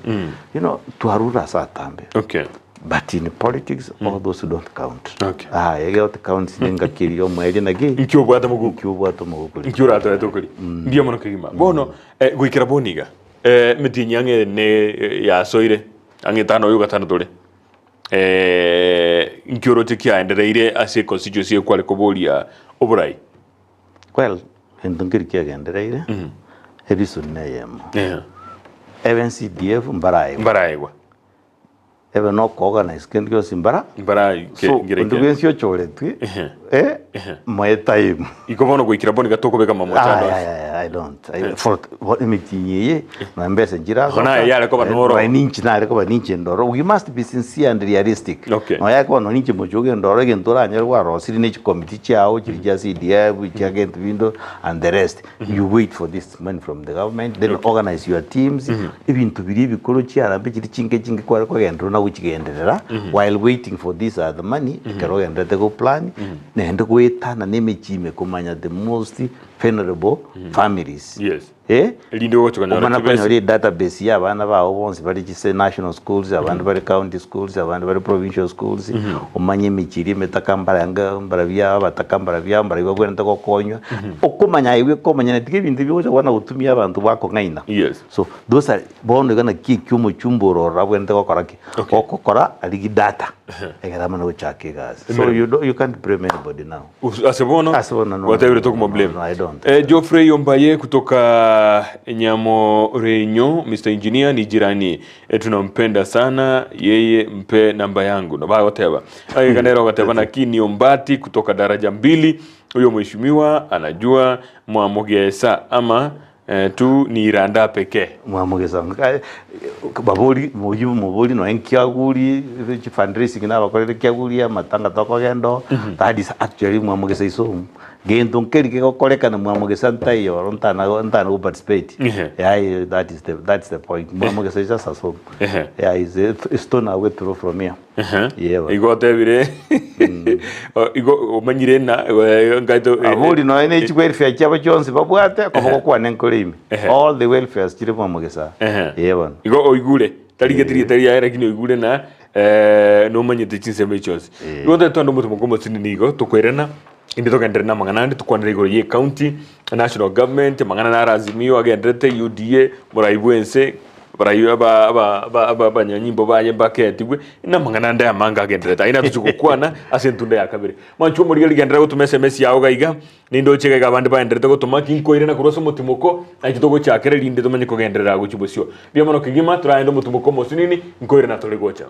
you know, twarure ase atambe. Okay. But in politics all those don't count. Okay. Aye egento counts nengaki eria omoerio naki Inki obwate moguko? inki obwate omogoko Inki oratoete okori? Mbuya mono kegima. Bono eh, goikera bono iga eh, emetienyi ang'e ene eh, yasoire ang'e etano oyo gatano tore eh, inki oroche kiaendereire ase econstituency ekware koboria oborai? Well, gento nkeri kiagendereire ereason neyemo Yeah. ebe CDF mbaraegwa Mbaraegwa. ebe na okoorganize kende gionsi mbara Mbara ke- so ngere onde ke. bwensi ochoretwe Ehe. eh, moe time Iko bono goikera bono iga tokobeka mamochando Ay, ase. ay, ay, I don't. I, for, for emitinyi eye na mbesa nchirasoka. Bono aye yare koba noro. Nonya ninche nare koba ninche ndoro. We must be sincere and realistic. Okay. Nonya koba nonya ninche mochoge ndoro egento oranyore kwarosire ne chikomiti chiao chiri chia CDF chia gento bindo and the rest. You wait for this money from the government then organize your teams. Ebinto biria ebikoro chiarambe chiri chinke chinke kware kogenderera na gochigenderera while waiting for this other money ekero ogendererete go plan naende goetana na emechie ime komanya the most vulnerable families. Yes. Eh? Erinde ogocha konyora Omana chibesa. konyora edatabase ya abana bao bonsi bare chise national schools, abande bare county schools, abande bare provincial schools, omanye emechie eria emetaka mbaranga mbarabia abataka mbarabia mbarabia babwenerete gokonywa, okomanya aye bweka omonyene tiga ebinto ebi ogocha bono gotumia abanto bakong'aina. Yes. So those are bono iga naki ekio omochumba ore ororo abwenerete gokora ki? Okay. Gokokora arigie data, ekero amane gochaka egasi. So Emeremo. you don't, you can't blame anybody now. Us- Ase bono Ase bono, no, gwatebire no, no, tokomoblame. no, I don't. Eh, Geoffrey Ombaye kutoka Nyamorenyo, Mr Engineer ni jirani eh, tunampenda sana yeye, mpe namba yangu no bagoteba agekanera ogateba nakini Ombati kutoka daraja mbili, huyo mheshimiwa anajua Mwamugesa ama eh, tu ni Iranda pekee. Mwamugesa babori moyio mobori nonya nkiaguri chifundraising nabakorire kiaguri amatanga tokogenda oo that is actually mwamugesa is home gento nkeri kegokorekana mwamugesa ntaiyo oro ntana ntana go participate Ehe. yeah that is the that's the point mwamugesa is just at home Ehe. yeah is a stone away throw from here Ehe. Yeah, Igo otebire igo omanyire na eh, ngaito eh, Abori nonya ne chiwelfare chiabo chionsi babwate koba gokwana enkoro ime Ehe. all the welfares chire mwamugesa Ehe. ee bono igo oigure. Tarigeti rieta riaye lakini oigure na nomanyete chinsemo echi chionsi. Igo totagete togende omotumo omosini nigo tokoirana inde togenderere na amang'ana ande tokwanere igoro ye ecounty, national government, amang'ana naro Azimio agendererete, UDA, omorai bwense, abarai aba aba aba aba abanyanyimbo baye mbaketigwe, na amang'ana ande amange agendererete. Ayio natochia gokwana ase entunda ya kabere. Mwanche omorigereria genderera gotoma SMS yago iga iga, Nindoche iga iga abande baenderete gotoma, tinkoirana korwa ase omotimoko, na intwe togochakera erinde tomanye kogenderera gochia bosio. Mbuya mono kegima, toragende omotimoko omosinini, nkoirana tore gocha.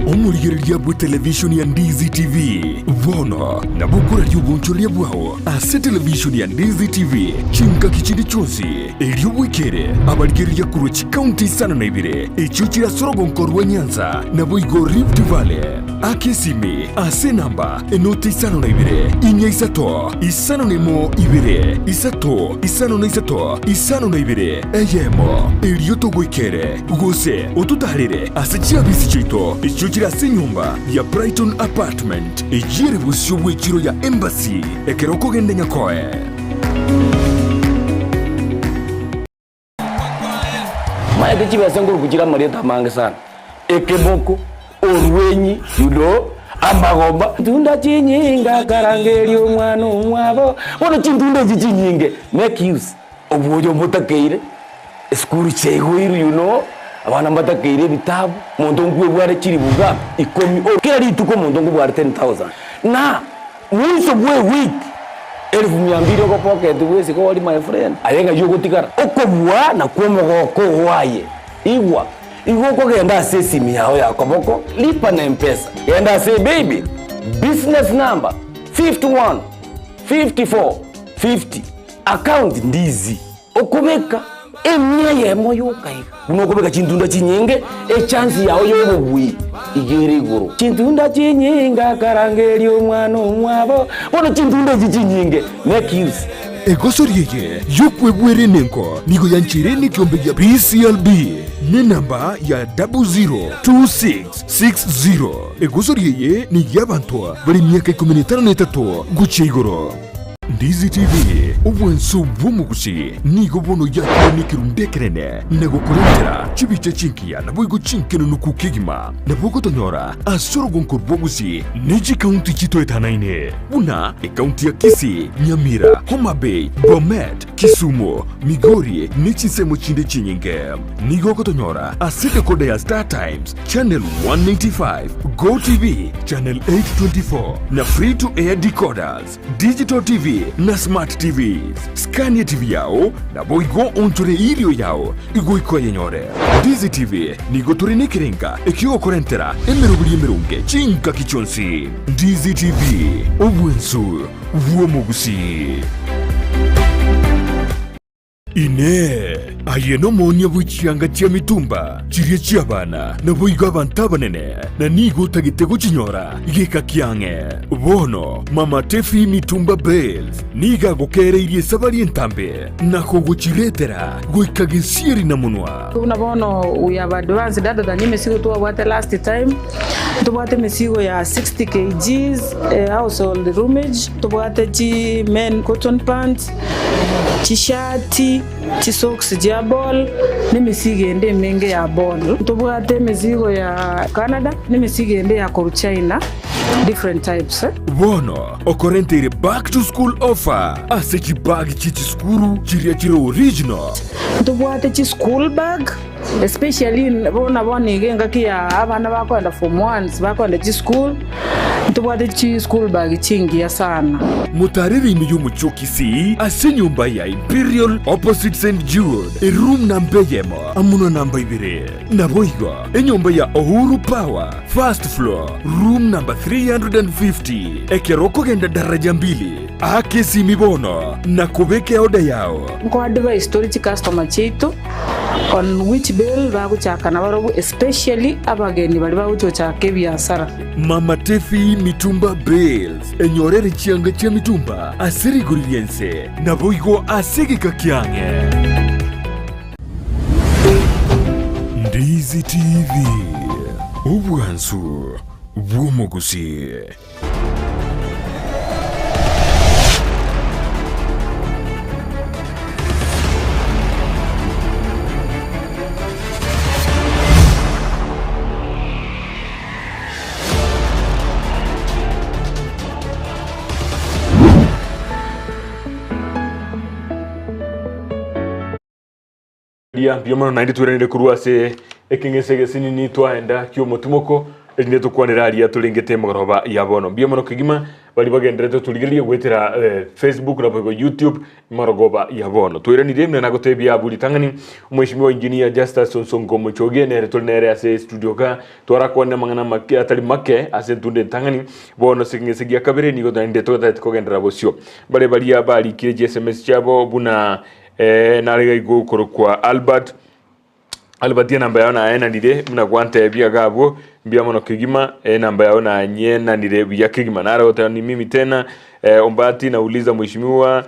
Omorigereria bw'etelevishoni ya Ndizi TV bono nabo okoraria obonchoreria bwao ase televishoni ya Ndizi TV chingaki chinde chionsi, erio bwekere abarigereria korwa chikaunti isano na ibere echio chire ase orogonko rwa Nyanza naboigo Rift Valley. Aka esimi ase enamba enoti 52 4 5 1 2 3 53 52 eyemo, erio togoikere, gose ototaarere ase chiabisi chiaito echio chire ase enyomba ya Brighton Apartment, eyio ere bosio bw'echiro ya Embassy ekero okogenda Nyakoe. Maete chibesa nkoruku chire amarieta amange sana, ekeboko, orwenyi, you know, amagomba. Chintunda chinyinge akarangeria omwana omwabo, bono chintunda echi chinyinge make use obwoyo mbotakeire, esukuru chiaigoirwe you know, abana mbatakeire ebitabu, omonto nkwebware chilifu ngapi? Ikomi, kera rituko omonto nkobware 10,000 na. Mwiso bw'ewiki elifu mia mbili ogopocket bwesike ori my friend, aye ng'ai ogotigara? Okobua nakwo omogoko oo aye. Igwa, igo okogenda ase esimi yao ya koboko, lipa na mpesa, genda ase paybill, business number 51 54 50, account ndizi. Okobeka emia eyemo yoka iga, buna okobeka chintunda chinyinge, echansi yao y'obobui iga ere igoro. Chintunda chinyinge akarangeria omwana omwabo, bono chintunda echi chinyinge make use. Egosori eye y'okwebwera enengo nigo yancheire nekiombe gia BCLB nenamba ya 002660. Egosori eye ney'abanto bare emiaka ikomi na etano na etato gochia igoro. Ndizi TV, obwanso bw'omogusi, nigo bono yakire nekerundu ekenene na gokorentera chibicha chingiya naboigo chinkenunuku kegima. Nabo ogotonyora ase orogonko rw'obogusi ne chikaunti chitoetanaine buna ekaunti ya Kisii, Nyamira, Homa Bay, Bomet, Kisumu, Migori ne chinsemo chinde chinyinge. Nigo ogotonyora ase decoder ya Star Times, Channel 185, Go TV, Channel 824 na Free to Air decoders. Digital TV na Smart TVs. Skania TV yao naboigo onchore irio yao igoika oyenyore. Ndizi TV nigo tore nekerenga ekiogokorentera emeroberi emeronge chingaki chionsi. Ndizi TV, obwensu bw'omogusii. Inee! Aye nomoonia bwe chianga chia mitumba chiria chi'abana, naboigo abanto abanene, na nigo otagete gochinyora geka kiang'e? Bono Mama Tefi Mitumba Bales nigo agokeereirie esabari entambe na kogochiretera goika gesieri na monwa. Buna bono we have advanced other than emesigo twabwate last time, ntobwate emesigo ya 60 kgs household roomage, ntobwate chi men cotton pants, chishati, chisocks chia ball, na emesigo ende emenge ya ball. Ntobwate emesigo ya Canada, na emesigo ende ya korwa China, different types. Bono okorenteire back to school offer ase chibag chie chisukuru chiria chire original. Ntobwate chischool bag, especially bono bono iga engaki ya abana bakoenda form ones bakoenda chischool, ntobwate chischool bag chingiya sana. Motaarere ime y'omochie o Kisii ase enyomba ya Imperial opposite St Jude, eroom namba eyemo amo na namba ibere. Naboigo enyomba ya Uhuru Power, first floor, room number 350. Ekero okogenda daraja mbili, aka esimi bono na kobeka eoda yao. Nkoadvise tore chicustomer chiaito. On which bale bagochaka nabarobwo especially abageni baria bagochochaka ebiasara. Mama Tefi Mitumba Bales, enyorere chianga chia mitumba ase rigori ri'ense, naboigo ase egeka kiang'e. Ndizi TV, obwansu bw'omogusii. Riria mbuya mono naende tweranire korwa ase ekeng'ese egesinini twaenda ki'omotimoko, erinde tokwanere aria torengete emegoroba ya bono. Mbuya mono kegima baria bagenderete torigereria goetera Facebook naboigo YouTube emegoroba ya bono. Tweranire buna nagotebia abwo ritang'ani, Omweshimiwa Engineer Justus Onsongo Omochoge nere tore nere ase estudio igaa, twarakwane amang'ana make atari make ase entunda entang'ani, bono ase ekeng'ese gia kabere nigo naende totaeti kogenderera bosio. Mbare baria barikire chi sms chiabo buna Nare iga okorokwa Albert, Albert enamba yao nayenanire buna gwantebia iga abwo, mbuya mono kegima, enamba yao nanyenanire buya kegima. Nare goteba ni mimi tena, Ombati nauliza mheshimiwa,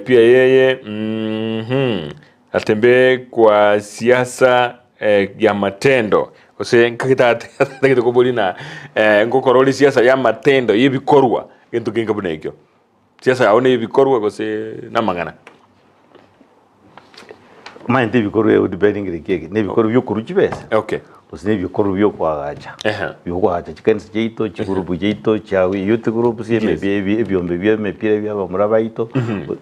pia yeye mmh atembee kwa siasa ya matendo, gose nkagete koboria na ngokora ore siasa ya matendo ya ebikorwa, egento kenge buna ekio. Siasa yao nebikorwa gose namang'ana? Omanyete ebikorwa ebi depending ki eke, nebikorwa bia okorwa chibesa Okay. gose nebikorwa bia okoagacha. Ehe. Bia okoagacha chikanisa chiaito, chigurupu chiaito, chia youth groups, Yes. emebi ebi ebiombe bia emepira bia abamura baito,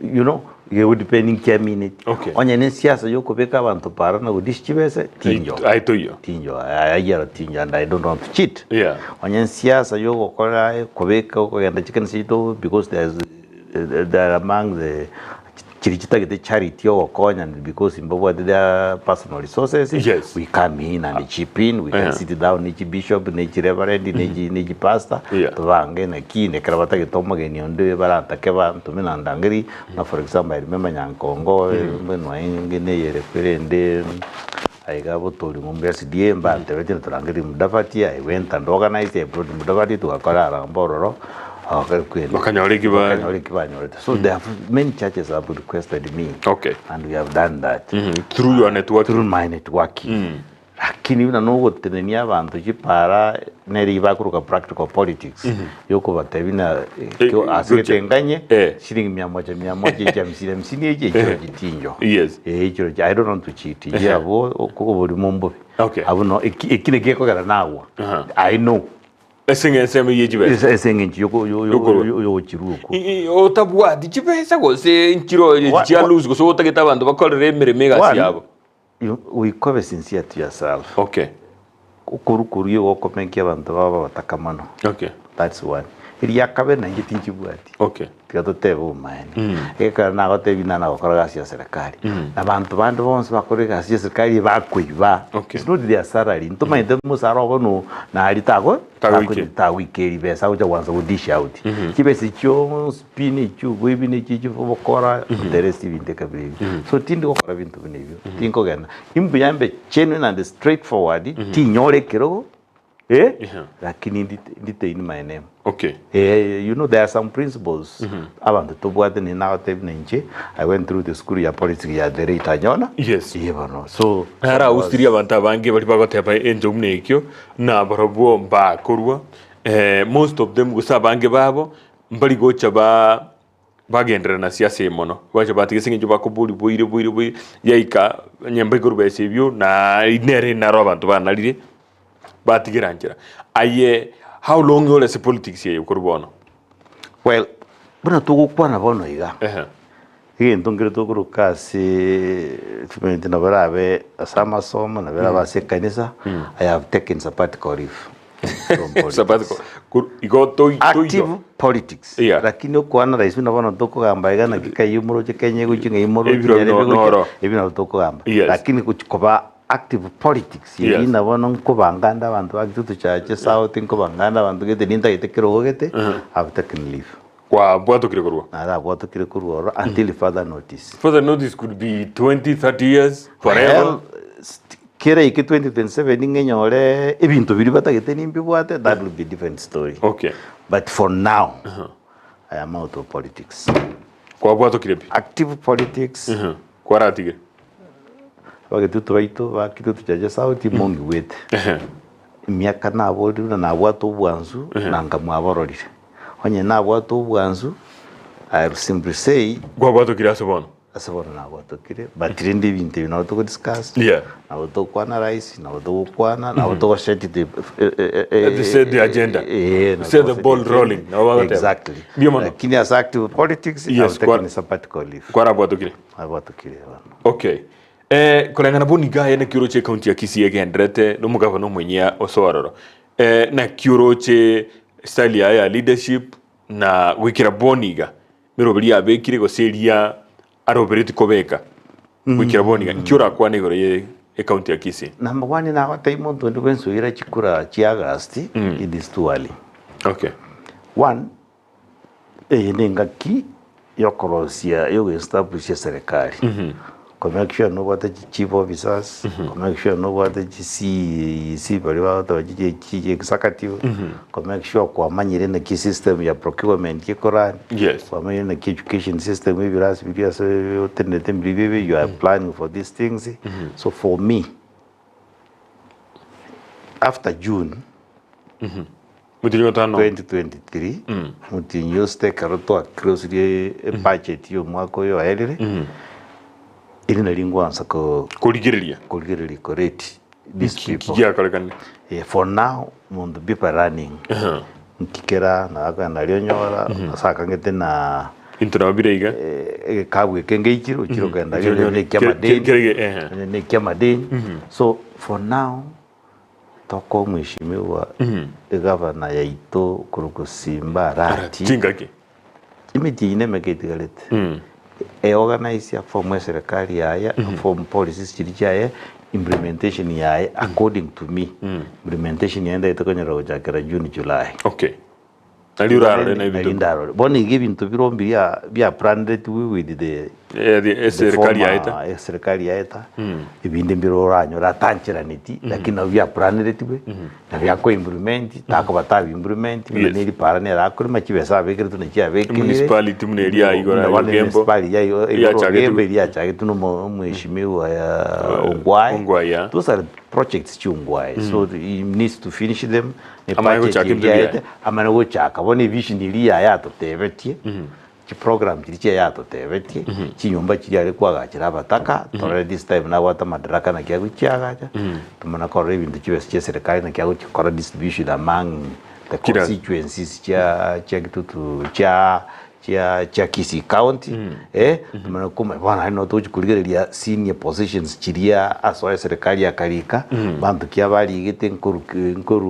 you know, igo depending kiamineti. Okay. Onye ne esiasa ya okobeka abanto para na godishi chibesa, tinjo. Aye toiyo. Tinjo, ayio aro tinjo and I don't want to cheat. Yeah. Onye ensiasa ya ogokora kobeka okogenda chikanisa chiaito because there is they are among the chiria chitagete charity ogokonya because mbabwate their personal resources Yes. we come in and chip in we can Yeah. sit down ne chibishop ne chireverend ne chi ne chipastor Yeah. tobange naki nekero batagete omogeni onde barantake bantome nandangeri buna for example I remember Nyankongo mbwenu neyere kwerende Aiga botori ng'umbu ya SDA mbantebetie ntorangerie Mudavadi, I went and organized, I brought Mudavadi togakora harambee ororo, Bakanyora eki ba- bakanyora eki banyorete. So there have many churches have requested me Okay. and we have done that Through your network. through my networking. Lakini buna nogotenenia abanto chipara nere bakoroka practical politics yokobatebia na Eh, ase gocha. getenganye Eh. shilingi mia moja mia moja echi hamsini hamsini echi echiro chitinjo Yes. Eh, echiro chi- I don't want to cheat inche abwo oko- oborimo mbobe Okay. abwo no eki eki naki gekogera nagwa Aha. I know Ase eng'encho eye chibesa. Ase ase eng'encho yoko- yo- yo- Yokorwa. yo- yogochirwa okwo I- i- Otabwati chibesa gose nchiro Wa- chia wa- loose gose otagete abanto bakorere emeremo egasi One, yabo. you- goika obe sincere to yourself Okay. Okorwa koria ogokomenkia abanto babo abataka mono. Okay. That's one. Eria kabere nainche tinchibwati. Okay. Tiga totebe obomaene. Ekero nagotebia buna nagokora egasi ya serikali, na banto bande bonsi bakore egasi ya serikali bakoiba. Okay. It's not their salary. Ntomanyete omosara obo no nari tago Tagoikia. tagoikeria besa agocha goansa go dish out. Chibesa chionsi pi na echio oboibi na echio obokora, there is ebinto ekabira ebio. So tindi gokora binto buna ebio, tinkogenda. Imbuya mbe genuine and straight forward, tinyore ekerogo, eh, Yeah. lakini ndi- nditeini my name. Okay. Eh, you know there are some principles abanto tobwate nere nagotebi buna inche I went through the school ya politics ya the late Anyona. Yes. Eeh bono so Naro ausirie abanto abange baria bagoteba enchou buna ekio, na barabwo mbakorwa, most of them gose abange babo, mbari gocha ba bagenderera na siasa eye mono, bacha batiga ase eng'encho bakoboria boire boire boire, yaika onye mbaigoro besa ebio na nere naro abanto banarire, batigera nchera. Aye how long ore ase politics eye korwa bono? Well, buna togokwana bono iga, Ehe. egento nkere tokoroka ase chiminti nabo erabe ase amasomo, nabo erabe ase ekanisa, I have taken sabbatical leave. from politics. Sabbatical. Kur- Igo toi active toiyo. politics Yeah. lakini okwana rahisi buna bono tokogamba iga naki kai omoroche Kenya egochia ng'a imoroche Ebiro Nyarebe no- egochia, noro. ebio nabo tokogamba Yes. lakini gochi koba active politics Yes. eri na bono nkobanga nde abanto ba Kitutu Chache South nkobanga nde abanto gete nintagete kerogo gete I've taken leave Kwabwatokire korwa. narabwatokire korwa ororo until further notice Further notice could be 20, 30 years, forever. Well, Kera eke 2027 ng'enyore ebinto biria batagete nimbibwate, that will be different story. Okay. But for now, I am out of politics. Kwabwatokire pi? Active politics, Kwaratige? abagetutu baito ba Kitutu Chache South mongigwete. Emiaka naborire buna nabwate obwansu, na nkamwabororire. Onye nabwate obwansu, I will simply say, Kwabwatokire ase bono? Ase bono nagotokire, but rende ebinto ebi nabo togo discuss, Yeah. nabo tokwana rahisi, nabo togokwana, nabo togo set the To set the agenda. Eh, nabo Set the togo ball the rolling, agenda. nabo bagoteba. Exactly. Mbuya mono. Lakini as active politics, Yes, I've taken kwa- a sabbatical leave. Kwarabwatokire? Nabwatokire bono. Okay. Eh, koreng'ana buna iga aye naki oroche ekaunti ya Kisii egenderete na omogabana omonyia ase ororo. Eh, naki oroche style yaye ya leadership na goikera bono iga Meroberi yabekire gose eria aroberetie kobeka goikera bono iga, inki orakwane igoro ye ecounty ya Kisii? Number one nagotebia monto onde bwensi oira chikura chia August, it is too early. Okay. One, eye ne engaki yokorosia yogoestablish eserekari. Ko make sure nobwate chi chief officers, ko make sure nobwate chi CEC baria bagoteba chi chi executive, ko make sure kwamanyire naki system ya procurement ekorani, Yes. kwamanyire naki education system ebirasi biria ase otenenete mbiri bibe, you are planning for these things. So for me, after June, Motienyi otano. 2023 motienyi ose ekero twaclosirie ebudget ya omwaka oyo oerire, eri nari ngwansa ko Korigereria. korigereria korate these Ki people. giakorekanire? Eh, for now monto people running nki kera nagakogenda nario onyora ase akang'ete na Into nabo bire iga. egekabu eke ngeichire ochire okogenda Ochire nario onyore. na ekia Kere- amadeni kere- ehe. onye na ekia amadeni so for now Tokoa omweshimiwa egavana yaito korokwa Simba Arati Chingaki. emechie eyio nemeke etigarete eorganize aform eserekari yaye aform policies chiria chiaye implementation yaye according to me implementation yaye ndagete konyora gochakera June July. Okay. Nari orarore na Nari ebinto. ndarore. Bono iga ebinto bire mbiria bia planned with the Eh, the the eserikali former yaeta. eserikali yaeta ebinde mbire oranyore atancheraneti lakini nabo bia plannedetiwe na bia ko implement takoba tabi implement buna Yes. neri para nere akorema chibesa abekeretwe na chiabekeire Municipality buna eria igoro Buna ya bono Ogembo. municipality ya igoro Yachagetwe. Ogembo eria yachagetwe na omo- omweshimiwa ya Ongwae Ongwae, yeah. those are projects chia Ongwae so he needs to finish them ne Amanye budget gochaka eria ebinto biaye. yaete, amanye gochaka bono evision eria yaye atotebetie chiprogram chiria chiaye atotebetie chinyomba chiria are koagachera abataka torore this time nabwate amadaraka naki agochiagacha tomana korora ebinto chibesa chia eserekari naki agochikora distribution among the Kira- constituencies chia chia kitutu chia chia chia Kisii County eh tomanye koma bono naende nabo togochi korigereria senior positions chiria asoe eserekari akarika banto ki abarigete nkoru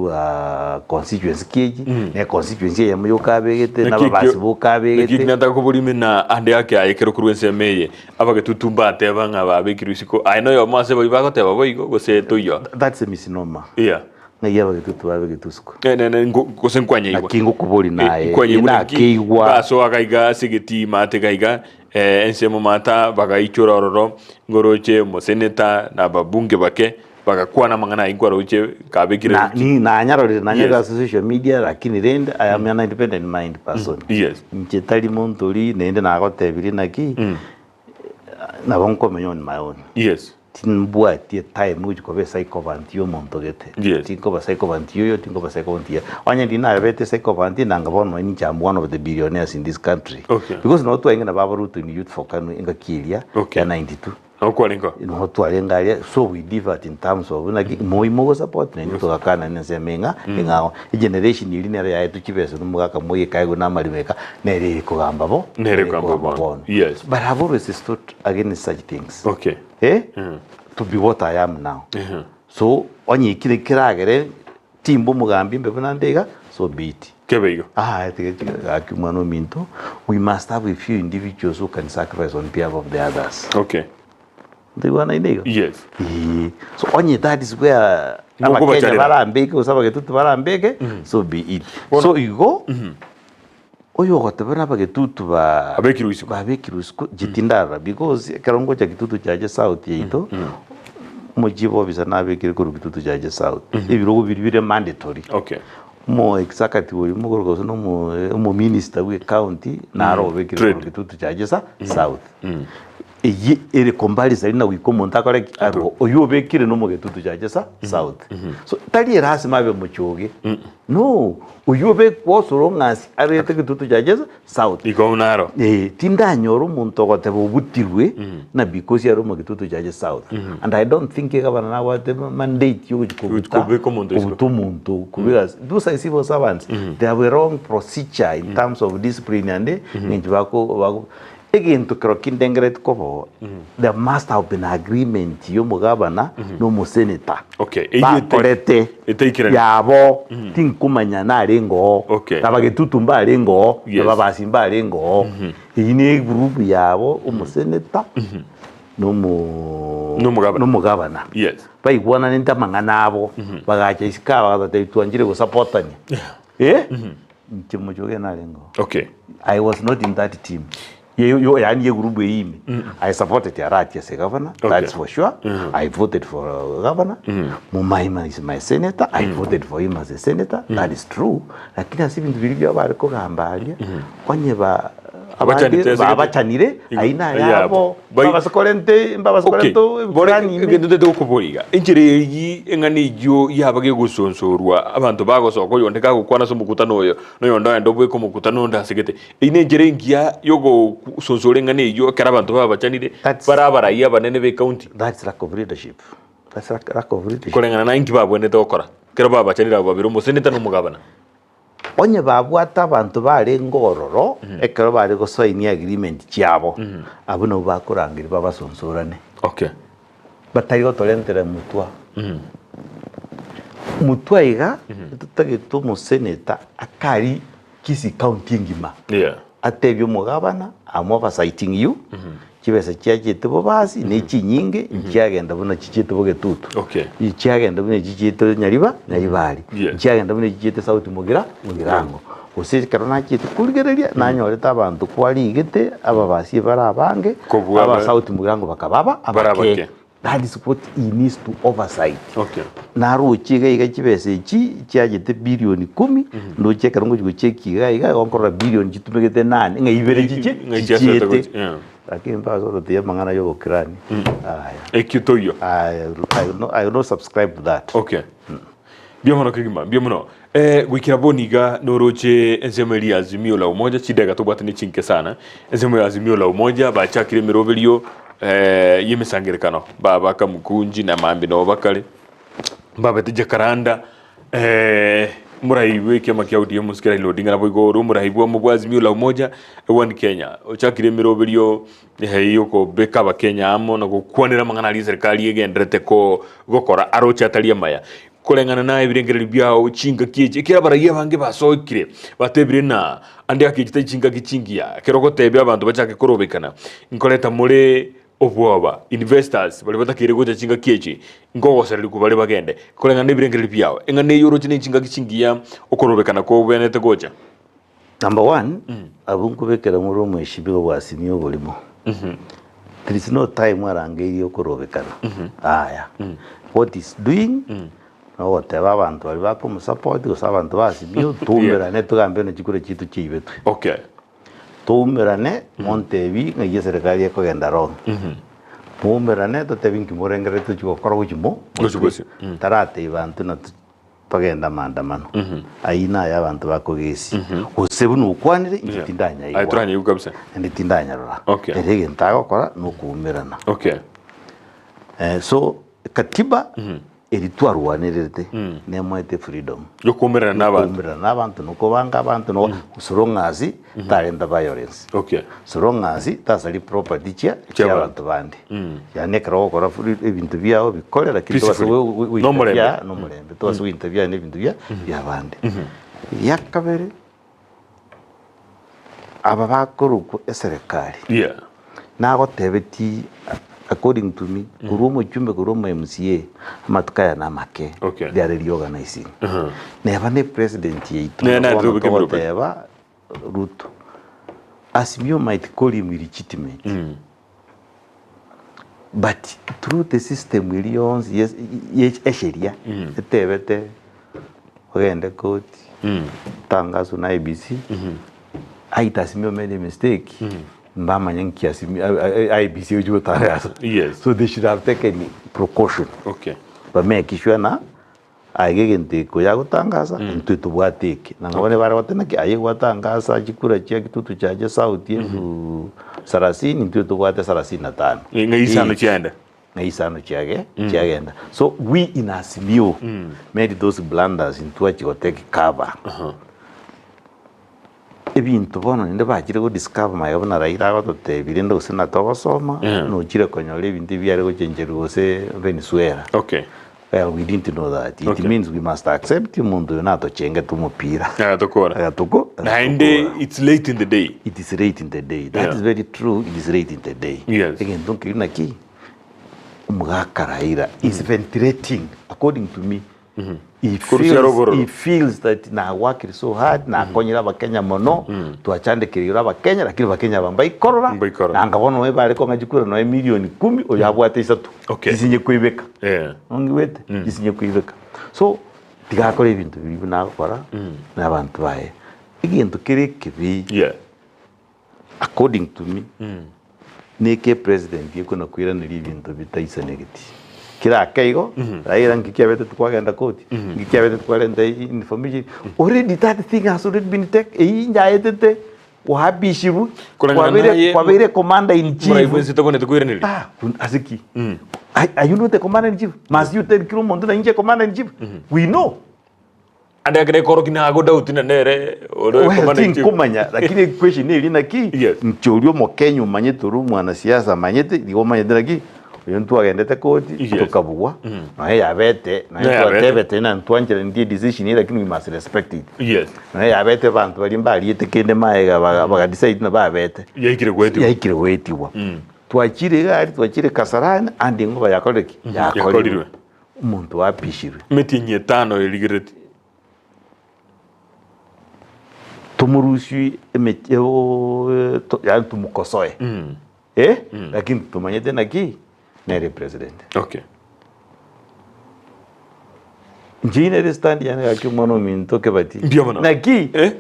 nkorwa constituency ki echi na econstituency eyemo yoka abegete na ababasi boka Naki abegete nataka koboria ime na ande ake aye ekero korwa ensemo eye abagetutu mbateba ng'a babekirwe isiko aye noyomo ase baria bagoteba boigo gose toiyo that's a misnomer yeah. Ng'ai abagetutu babegetwe isiko? Ne- ne- ne, ngo- gose nkwanyeigwa Naki ngokobori naye, Nkwanyeigwa naki inakeigwa. basoa gaiga ase egetii maate gaiga eh, ensemo maata bagaichora ororo ngoroche omoseneta na ababunge bake bagakwana amang'ana ayio nkwaroche kabekire Na- ni- nanyarorire nanyarorire Yes. ase social media lakini rende I am an independent mind person Yes. inche tari monto oria naende nagotebirie naki nabo nkomenya on my own Yes. Timbwati etime gochia koba esycophant ya omonto gete. Yes. Tinkoba sycophant ya oyo, tinkoba sycophant ya onye ndiri nabete sycophant nanga bono ninche am one of the billionaires in this country. Okay. Because nabo twarenge na baba Ruto in youth for KANU engaki eria Okay. ya 92. Nabo kwarenge oo? Nabo twarenge aria so we differed in terms of naki moi mogosupport naintwe togakana na ensemo eng'a eng'ao. Egeneration eria nero yaetwe chibesa na omogaka moi ekaegwa na amaremo eka nere ere kogamba bo Nere ekogamba bono. Yes. But I've always stood against such things. Okay. Eh? To be what I am now. So onye ekire keragere timba omogambi mbe buna nde iga, so be it. Kebe igo. Ah, tiga tiga gaki omwana ominto, we must have a few individuals who can sacrifice on behalf of the others. Okay. Ntoigwanaine igo? Yes. Eeh. So onye that is where Ngoko abakenya bacharera. barambeke gose abagetutu barambeke, so be it. So igo, Oyogotebera abagetutu ba Abekirwe isiko. babekirwe isiko inche tindarora because ekero ngocha gitutu chiache south yaito. Omochief officer nabekire korwa Kitutu Chache South. Ebirogo biria bire mandatory. Okay. Omo executive oria omogoro gose na omo omominister bwe ecounty naro obekire Trade. korwa Kitutu Chache sa South. Eyio ere comparison na goika omonto akore ki? Arwe. Oyio obekire na omogetutu Chache sa South. So tari erasima abe omochoge. No, oyio obekwa osoro ng'asi arete Kitutu Chache South. Igo naro. Eh, tindanyora omonto ogoteba obutirwe na because are omogitutu chache south. And I don't think egavana nabwate mandate yogochi kobuta Kobeka omonto isiko. kobuta omonto kobeka those are civil servants. They have a wrong procedure in terms of discipline and ng'encho bako bako egento kero kindengereti koba oo, there must have been agreement ya omogavana na omosenator. Okay, eyio ete- Bakorete etaikerani. yabo tinkomanya narenge oo Okay. na bagetutu mbarenge oo Yes. na babasi mbarenge oo eyio ne egroup yabo omoseneta na omo Nomogabana. nomogabana Yes. baigwananete amang'ana abo bagacha isiko aba bagatebia twanchire gosapotania eh inche mochoge narenge oo Okay. I was not in that team. Ye, yo, yani ye group eye ime. I supported Arati as a governor, Okay. that's for sure. I voted for a governor. Mumaima is my senator. I voted for him as a senator. That is true. Lakini ase ebinto biria bia bare kogamba aria, onye ba Abachanete abande ase gete. babachanire aina Ayabo. yabo Bai- babasekorente Okay, mbabasekorente bono ebikurani ime. egento ntete gokoboria iga, enchera eyio eng'ana eyio yaba gegosonsorwa abanto bagosoka oyonde kagokwana ase omokutano oyo, na oyonde ogenda obweka omokutano onde asegete. Eyio nenchera engiya yogosonsora eng'ana eyio ekero abanto babachanire, That's- bare abarai abanene b'ecounty. That's lack of leadership. That's lack, lack of leadership. Koreng'ana na inki babwenerete gokora ekero babachanire abwo babere, omoseneta na omogabana. Onye babwate abanto barenge ororo ekero bare gosaini agreement chiabo, abwo nabwo bakorangeria babasonsorane. Okay. Batari gotorentera motwa. Motwa iga, totagete omoseneta akari Kisii county engima. Yeah. Atebie omogabana, I'm oversighting you, chibesa chiachete bobasi ne chinyinge nchiagenda buna chichiete bogetutu. Okay. Chiagenda buna chichiete nyariba nyaribari. Yes. Nchiagenda buna chichiete sauti mogira mogirango. Gose ekero nachiete korigereria nanyorete abanto kwarigete ababasie bare abange Kobua aba aba- sauti mogirango bakababa Bare abake. abake. That is what he needs to oversight. Okay. Naroche iga iga chibesa echi chiachete bilioni kumi, ndoche ekero ngochi gocheki iga iga igo nkorora bilioni chitumegete nane ng'a ibere chiche Ng'a chiasete chichiete. gochi- yeah. Lakini mpaka ase orotebi amang'ana ya obokirani, aya. Ekio toiyo. I, I will not, I will not subscribe to that. Okay. Mbuya mono kegima, mbuya mono. Eh, goikera bono iga noroche ensemo eria ya Azimio la Umoja, chidega tobwate ne chinke sana. Ensemo ya Azimio la Umoja bachakire emeroberio eh, y'emesangerekano babaka Mukunji na Mambi nabo bakare mbabete Jacaranda eh, omorai bw'ekiama kia ODM Mosike Raila Odinga naboigo ore omorai bwamo bwa Azimio la Umoja One Kenya ochakire emeroberio eh, yokobeka abakenya amo na gokwanera amang'ana aria eserikari egenderete ko gokora aroche atari amaya. Koreng'ana na ebirengererio biao chingaki echi, ekero abaraiyo abange basookire, batebire ng'a ande ake chitari chingaki chingiya, ekero ogotebia abanto bachake korobekana, nkoreta more obwoba, investors baria batakeire gocha chingaki echi, nkogosererigwa bare bagende. Koreng'ana na ebirengererio biao, eng'ana eyio oroche ne chingaki chingiya okorobekana kogwenerete gocha. Number one, abwo nkobekera more omweshimiwa bwasimia oborimo. There is no time arangeirie okorobekana. Aya. What is doing, nogoteba abanto baria bakomosupport gose abanto basimia toumerane togambe na chikura chiaito chiaibetwe. Okay. Toumerane montebi ng'ai eserekari ekogenda wrong. Moumerane totebi nki morengereri tochi gokora gochi mo Gochi bosio. Taratebi banto na Togende amaandamano ayio naye abanto bakogesia, gose buna okwanire inche Yeah. Aye tindanyaigwa toranyaigwa kabisa. naende tindanyarora. Okay. Ere egento agokora nokoumerana. Okay. Eh, so katiba eri twarwanererete nemoete freedom Yokoumerana na abanto. Koumerana na abanto nokobanga abanto no so long as tarenta violence. Okay. So long as tasari property chia Chia chia abanto bande. Yaani ekero ogokora furi ebinto biao bikore lakini tobasa Peacefully. goita Nomorembe. bia nomorembe tobasa goita bia na ebinto bia bia abande. Eria kabere aba bakorokwa eserekari Yeah. nagotebetie according to me korwa omochumbe korwa omo MCA amatuko aya namake Okay. they are reorganizing. Neba ne president yaito Ne- ne- bono tobeke ebirobe. togoteba Ruto Azimio might call him illegitimate. But through the system eria yonsi ye ye esheria etebete ogende koti, otangaswe na IEBC, aite Azimio made a mistake, mbamanye nki Azimio IEBC egochi gotangasa. Yes. So they should have taken precaution. Okay. Ba make sure ng'a aiga egento eke oyo agotangasa, intwe tobwate eke. Nang'a bono bare goteba naki aye gwatangasa chikura chia Kitutu Chache South elfu sarasini, intwe tobwate sarasini na tano. Ng'a isano chiaenda. Ng'a isano chiage chiagenda. So we in Azimio made those blunders intwachia gotake cover. Ebinto bono naende bachire go discover magega buna Raila agototebia rende gose natogosoma, nochire konyora ebinto ebi biare gochencherwa gose Venezuela. Okay. Well, we didn't know that. It Okay. means we must accept omonto oyo natochengete omopira. Agatokora. Agatoko. Naende agatokora. it's late in the day. It is late in the day. That Yeah. is very true. It is late in the day. Yes. Egento nkeri naki omogaka Raila is ventilating according to me. He Korusia feels, robororo. he feels that nagwakire so hard nakonyire abakenya mono twachandekereire abakenya lakini abakenya aba mbaikorora Mbaikorora. nanga bono noe bare kong'a chikura noe milioni kumi oyo abwate isato Okay. chisinye koibeka Eh. Ongigwete? Chisinye koibeka so tiga akore ebinto biria buna agokora na abanto baye egento kere ekebi Yeah. According to me, neke president gekona koiraneria ebinto bitaisanegeti. Kera ake igo, Raila nki kiabete tikwagenda koti, nki kiabete tikwarenta information. Already that thing has already been taken, eyio inyaetete oapishirwe, Koreng'ana kwabeire naye, kwabeire commander in chief. Morai bwensi tabwenereti koiraneria. Ah, kun- ase ki? Are, are you not the commander in chief? Must you tell kira omonto na inche commander in chief? We know. Ande ekero ekorokia nago Daudi na nere ore Well, commander in chief. tinkomanya lakini equation eria naki Yes. inche oria omokenya omanyete oria omwanasiasa amanyete nigo omanyete naki oyo ntwagendete koti Yes. tokabugwa nonya yabete nonya Nonya yabete. twatebete ng'a ntwancheraneti edecision eye lakini we must respect it Yes. nonya yabete abanto baria mbariete kende maega baga bagadecide ng'a babete Yaikire goetigwa. yaikire goetigwa twachire iga aria twachire kasarani ande engoba yakorire ki Yakorirwe. yakorirwe Omonto oapishirwe. Emetienyi etano erigereti. Tomorusie emechie yaani tomokosoe eh, lakini tomanyete naki nere president. Okay. Inche nere stand yane gaki omwana ominto Kebati. Mbuya mono. Naki Eh?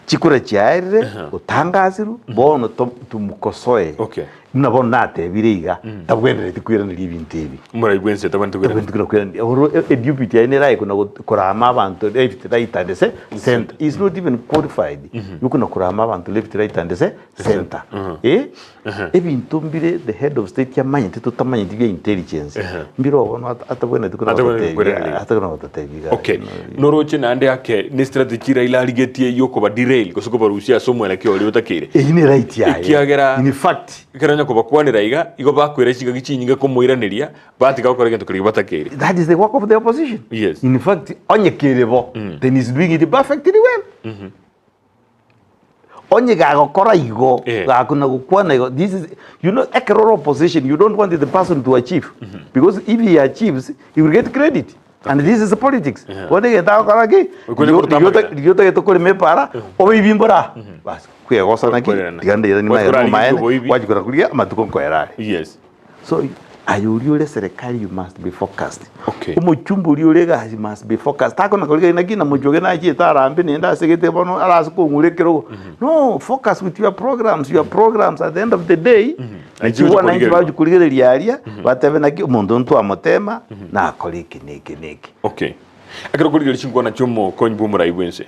Chikura chiaerire, otangasirwe, bono to- tomokosoe. Okay. Buna bono natebire iga, tabwenereti koiraneria ebinto ebi. Omorai bwense tabwenereti koiraneria. Tabwenereti koiraneria. Oro e- eduputy yaye nere aye kona got- korama abanto left, right and ce- center. He is not even qualified yokona korama abanto left, right and ce- center. Eh? Ebinto mbire the head of state amanyete totamanyeti bia intelligence, mbire obo bono atabwenereti kona Atabwenereti gototebia, koiraneria. atakona gototebia iga. Okay, noroche naende ake ne strategy Raila arigetie yokoba derail gose kobarusia ase omwelekeo oria otakeire. Eyio ne right yaye. Ekiagera In fact, ekero onye kobakwanera iga, igo bakoira chingaki chinyinge komoiraneria, batiga gokora egento keria batakeire. that is the work of the opposition. Yes. In fact, onye kere bo, then he's doing it perfectly well. Onye gagokora igo, Eh. gakona gokwana igo, this is, you know, ekero ore opposition, you don't want the person to achieve. Because if he achieves, he will get credit. And this is politics. Bono egento agokora ki? Okwende korotambakera. Riria otagete korema epara, oboibi mbora. Bas, kwegosa naki, Kwererana. tiga ndeiranie Gwachia maega korarigia omaene, oboibi. gwachia kora koria amatuko nkoera are. Yes. So aye oria ore serikali you must be focused. Okay. Omochumba oria ore egasi must be focused. Takona korigereria naki na mochoge nachiete arambe naende asegete bono arase kong'ura ekerogo. No, focus with your programs, your programs at the end of the day, Nachi nachi gocha wananchi korigereria. bagochi korigereria aria, batebe naki omonto ntwamotema, nakore eke na eke na eke. Okay. Ekero okorigereria chinkwana chi'omokonyi bw'omorai bw'ense,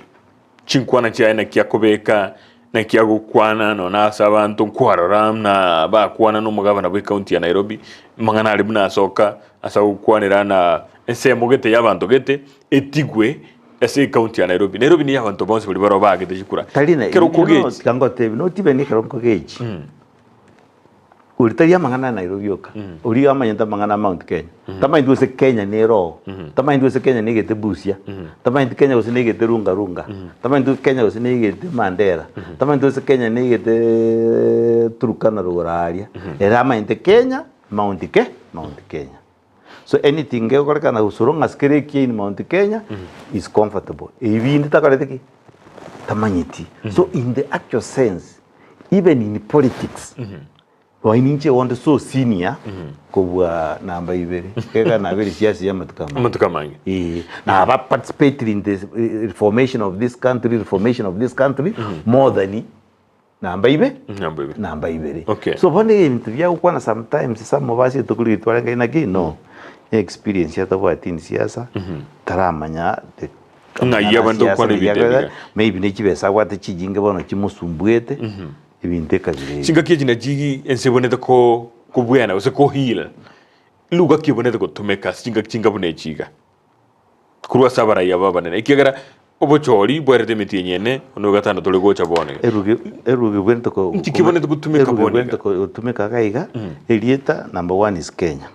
Chinkwana chiaye naki akobeka, naki agokwana nonya ase abanto nkwarora buna bakwana na omogabana bwe county ya Nairobi, amang'ana aria buna asoka ase agokwanera na ensemo gete ya abanto gete etigwe ase ecounty ya Nairobi. Nairobi niyo abanto bonsi baria baroo baagete chikura. Tari na Ekero okogechi. Tiga ngotebi, not even ekero nkogechi. Oria tari amang'ana a Nairobi oka, oria amanyete amang'ana a Mount Kenya. Tamanyeti gose Kenya nere oo, tamanyeti gose Kenya negete Busia, tamanyeti Kenya gose negete Lunga Lunga, tamanyeti Kenya gose negete Mandera, tamanyeti gose Kenya negete Turkana rogoro aria. Ere amanyete Kenya, Mount Ke, Mount Kenya. So anything gegokorekana so long as kere ekiya in Mount Kenya is comfortable. Ebi binde takorete ki? Tamanyeti. So in the actual sense, even in politics, Nonya ninche igo onde so senior kobua namba ibere, ekegera nabere siasa ya amatuko amange. Amatuko amange. Eeh, naba participated in the reformation of this country, reformation of this country more than namba ibe, Namba ibere. namba ibere. Okay. So bono ebinto bia gokwana sometimes some of us etokorigia twarenge naki no, experience atabwati in siasa, taramanya the Ng'ai abanto gokwana ebinto ebi iga. Maybe ne chibesa abwate chinyinge bono chimosumbuete. Ebinto ekabira ebi. Chingaki echi nachi ense ebonete ko kobwena gose ko heal, luga ki ebonete gotumeka ase chingaki chinga buna echi iga? Korwa ase abarai aba abanene, ekiagera obochori bwarete emeti enyene one gatano tore gocha bono iga. Erugi erugi ebwenerete ko Nki kebonete gotumeka erugi bono iga? ebwenerete gotumeka iga iga, erieta number one is Kenya,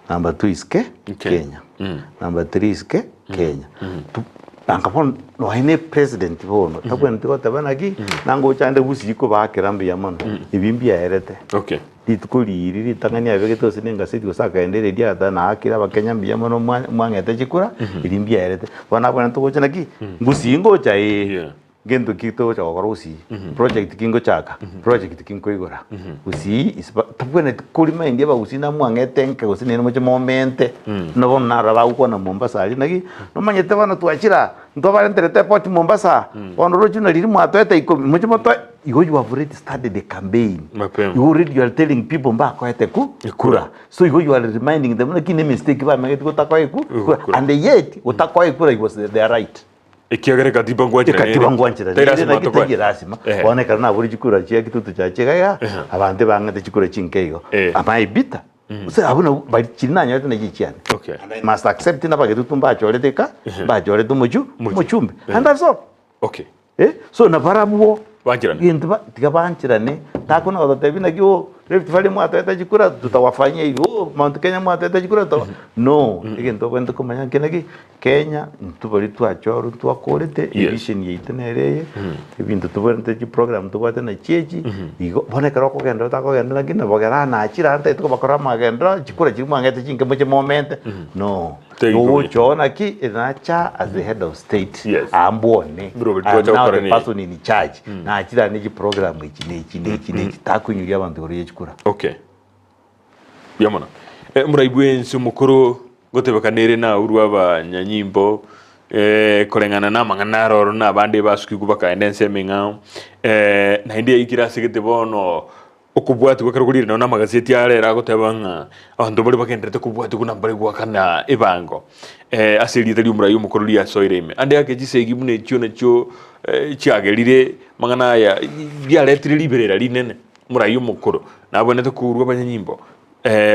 number two is Ke Kenya. Kenya, number three is Ke Kenya. Tu nanga bono nonya na epresident bono tabwenereti goteba naki nangocha ande gusii kobakera mbuya mono, ebi mbiaerete. Okay. Rituko riiri ritang'ani abegete gose na engaseti gose akaenda eredio agateba naakire abakenya mbuya mono mwa- mwang'ete chikura, erio mbiaerete. Bono nabwenerete gocha naki ngusii ngocha ee. Yeah. Ngento ki togocha gokora gusii? Project ki ngochaka? Project ki nkoigora? Gusii is ba tabwenereti korimind abagusii namwang'ete enke gose nere moche momente. Buna bono narora bagokwana Mombasa aria naki, nomanyete bono twachire aa, ntwabarenterete eport Mombasa, bono roche buna riria mwatoete ikomi, moche motoe, igo you have already started a campaign. Mapema. Igo already you are telling people mbakoete ku kura. So igo you are reminding them naki ne mistake bamegeti gotakoa eku kura Kura. and yet gotakoa ekura it was their right. Ekiagera ekatiba ngwanchera nere. Ekatiba ngwanchera Tari nere, lasima naki tokoe. tari lasima. Ehe. Bono ekero nabore chikura chia kitutu chache iga iga, abanto ebang'ete chikura chinke igo. Eh. Am I bitter? Gose abwo nabwo bari chiri nanyorete nachi chiane. Okay. And I must accept na abagetutu mbachorete eka, mbachorete omochu, omochumbe. And that's all. Okay. Eh, so nabarabwo Bancherane. gento ba tiga bancherane, takona gototebi naki oh Rift Valley mwatoete chikura tutawafanyia hivi, oh Mount Kenya mwatoete chikura tutawa no, egento obwenerete komanya nki naki, Kenya intwe baria twachorwa ntwakorete, Yes. evision yaito nere eye, ebinto tobwenerete chiprogram tobwate nachio echi, igo bono ekero okogenda otakogenda naki nabo gera nachire aa ntaete kobakora amagenderero, chikura chiria mwang'ete chinke moche momente, no. Thank you. Ogocha naki nacha as the head of state Yes. aa mbwone Bro, I am twacha now gokora the nini? person in charge nachire ane chiprogram echi na echi na echi na echi takoinyuria abanto igoro ye chikura. Okay. Buya mono. Eh, omorai bwensi omokoro ngotebekana ere naurwe abanyanyimbo eh, koreng'ana na amang'ana aroro na abande basukigwe bakaenda ensemo eng'ao eh, naende yaikire ase gete bono Okobwatigwa ekero korire nonya namagaseti are ere agoteba ng'a abanto baria bagendererete kobwatigwa na mbare goakana ebango ase erieta ri'omorai omokoro riasoire ime. Ande ake chisegi buna echio nachio chiagerire amang'ana aya biaretire riberera rinene. Omorai omokoro nabwenerete kourwa abanyanyimbo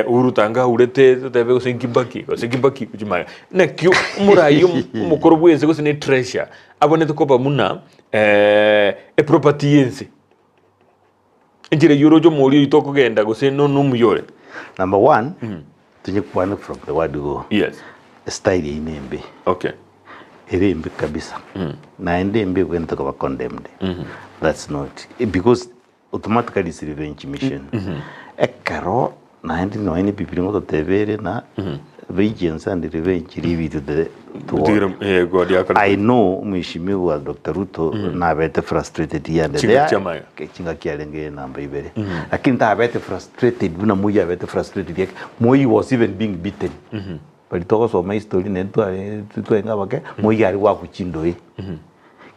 Uhuru tanga aurete totebe gose Kibaki gose Kibaki gochia magega. Naki omorai omokoro bwense gose ne treasure abwenerete koba buna eproperty y'ense. Enchera eyio oroche omoria oito okogenda gose no nomuya ore. Number one, tonyekwane from the word go. Yes. Style eyio nembe. Okay. Ere embe kabisa. Naende embe egwenerete koba condemned. That's not because automatically it's revenge mission. Ekero naende nonya ne Bibilia ngototeba ere na vengeance and revenge leave it to the to God. Tigera eh, God yakora. I know mweshimiwa Dr. Ruto nabete frustrated here and Chingaki there chiamaye. chingaki arenge namba ibere lakini tabete frustrated buna Moi abete frustrated yake Moi was even being beaten bari togosoma history nere tware twarenge abake Moi are goakwa chindoe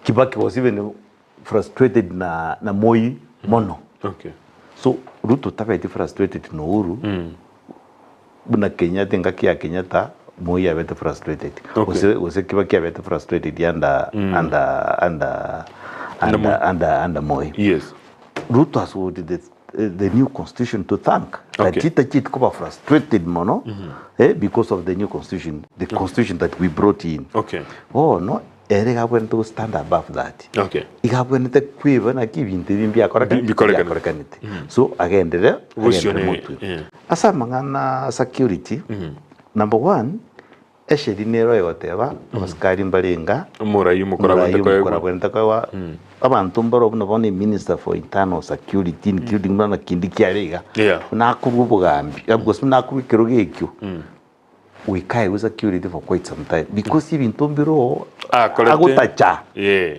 Kibaki was even frustrated na na Moi mono Okay. so Ruto tabeti frustrated na Uhuru Buna Kenyatta engaki ya Kenyatta Moi abete frustrated Okay. gose gose Kibaki abete frustrated under under under Under Moi. under under under Moi. Yes. Ruto has got the, the new constitution to thank. Okay. Tachita chit kuba frustrated mono eh, because of the new constitution, the constitution that we brought in. Okay. Oh no, ere iga abwenerete go stand above that. Okay. Iga abwenerete kweba naki ebinto ebi mbiakoreka Bi- bikorekanete. biakorekanete. So agenderere Bosio agenderere ne- motwe. yeah. Ase amang'ana a security, number one, esheria nero egoteba abasikari mbarenga Omorai omokoro omorai abwenerete omokoro koegwa. abwenerete koegwa abanto mbaro buna bono eminister for internal security including buna na kindi kiare iga Yeah. buna akorwa obogambi gose buna akorwa ekerogo ekio goika aegwe security for quite some time because ebinto mbire oo Akorete. agotacha Yeah.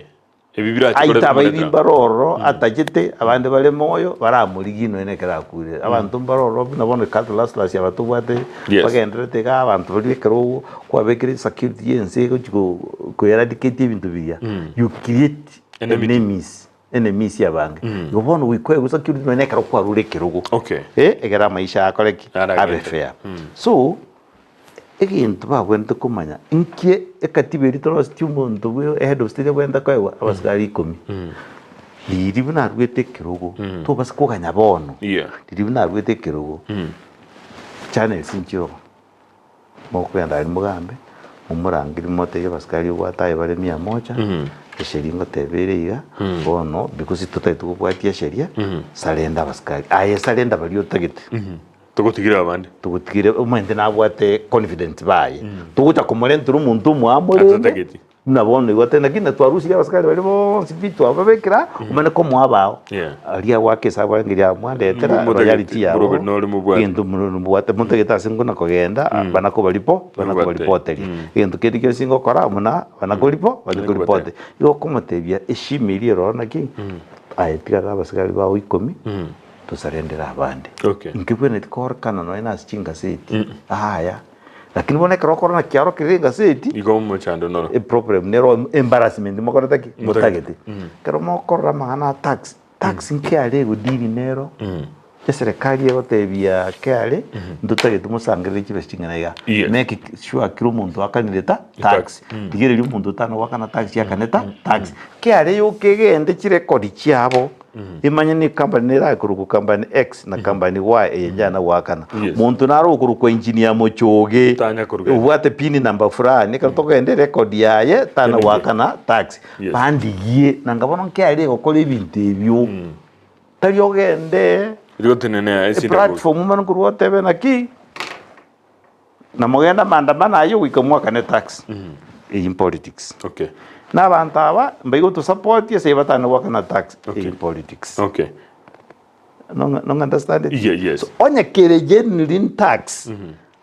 Ebi birache Aite koreta abairi omoretera. mbare ororo atachete, abande bare moyo, baramorigie nonya ekero akure. Abanto mbare ororo buna bono Lazarus aba tobwate Yes. bagendererete igaa abanto baria ekero kwabekire security ya ense egochi ko ko eradicate ebinto biria, you create Enmity. enemies, enemies abange. Igo bono goika oegwe security nonya ekero kwarure ekerogo, Okay. eh, ekero amaisha akore ki? Aragende. Abe fair. So, Egento babwenerete komanya, inki ekatiba eria torosetie omonto bwe head of state abwenerete koegwa? Abasikari ikomi. Riria buna aruete ekerogo, tobasa koganya bono, Yeah. riria buna aruete ekerogo, channels nchiroo, mokogenda aria mogambe, momorangerie motebie abasikari obwate aye bare mia moja, esheria ngoteba ere iga, bono because totagete kobwatia esheria, sarenda abasikari, aye sarenda baria otagete. Togotigire abande. Togotigire omanyete nabwate confidence baye. Togocha komorentera omonto omoamorende Atatageti. buna bono igo atari lakini twarusirie abasikari baria bonsi pi twababekera omanye komoa abao. Yeah. Aria agoaka esabu arenge riria mwandetera Motagete, royalty yabo morobe nore mobwate. egento mobwate motagete ase nkona kogenda bana kobaripo bana Mobwate. kobaripoteria. Egento kende gionsi ngokora buna bana koripo bana koripote. Igo okomotebia heshima eria eroro naki aye tigara na abasikari bao ikomi. Tosarendere abande. Okay. Inkebwenereti koorokana nonya na ase chingaseti, yaya. Lakini bono ekero okorora naki kiaorokire engaseti, Igo omochando noro. eproblem nero embarrassment mokorete ki? Motagete. Motagete. Ekero mokorora amang'ana a tax, tax nkiare egodili nero, eserekari egotebia kiare, ntotagete mosangerere chibesa ching'ana iga. Yes. Make sure kera omonto oakanire ta Tax. tax. Rigereria omonto otano goakana tax akane ta tax. Kiare yoka egende chirekodi chiabo. Imanye ne company nere akorokwa company X na company Y eye njana goakana. Yes. Monto nare okorokwa engineer Mochoge Tanya korugenda. obwate pin number fulani ekero tokogenda erecord yaye tana Tena goakana tax. Yes. Bandigie nanga bono nkiare egokora ebinto ebio. Tari ogende Rigotenenea esindaburi. eplatform mani korwa otebe naki na mogende amaandamano ayio goika mwakane tax. Eyio politics. Okay. Na abanto aba mbaigotosupport ase batane goakana tax Okay. in politics. Okay. No no understand it? Yeah, yes. So, onye kere genuine tax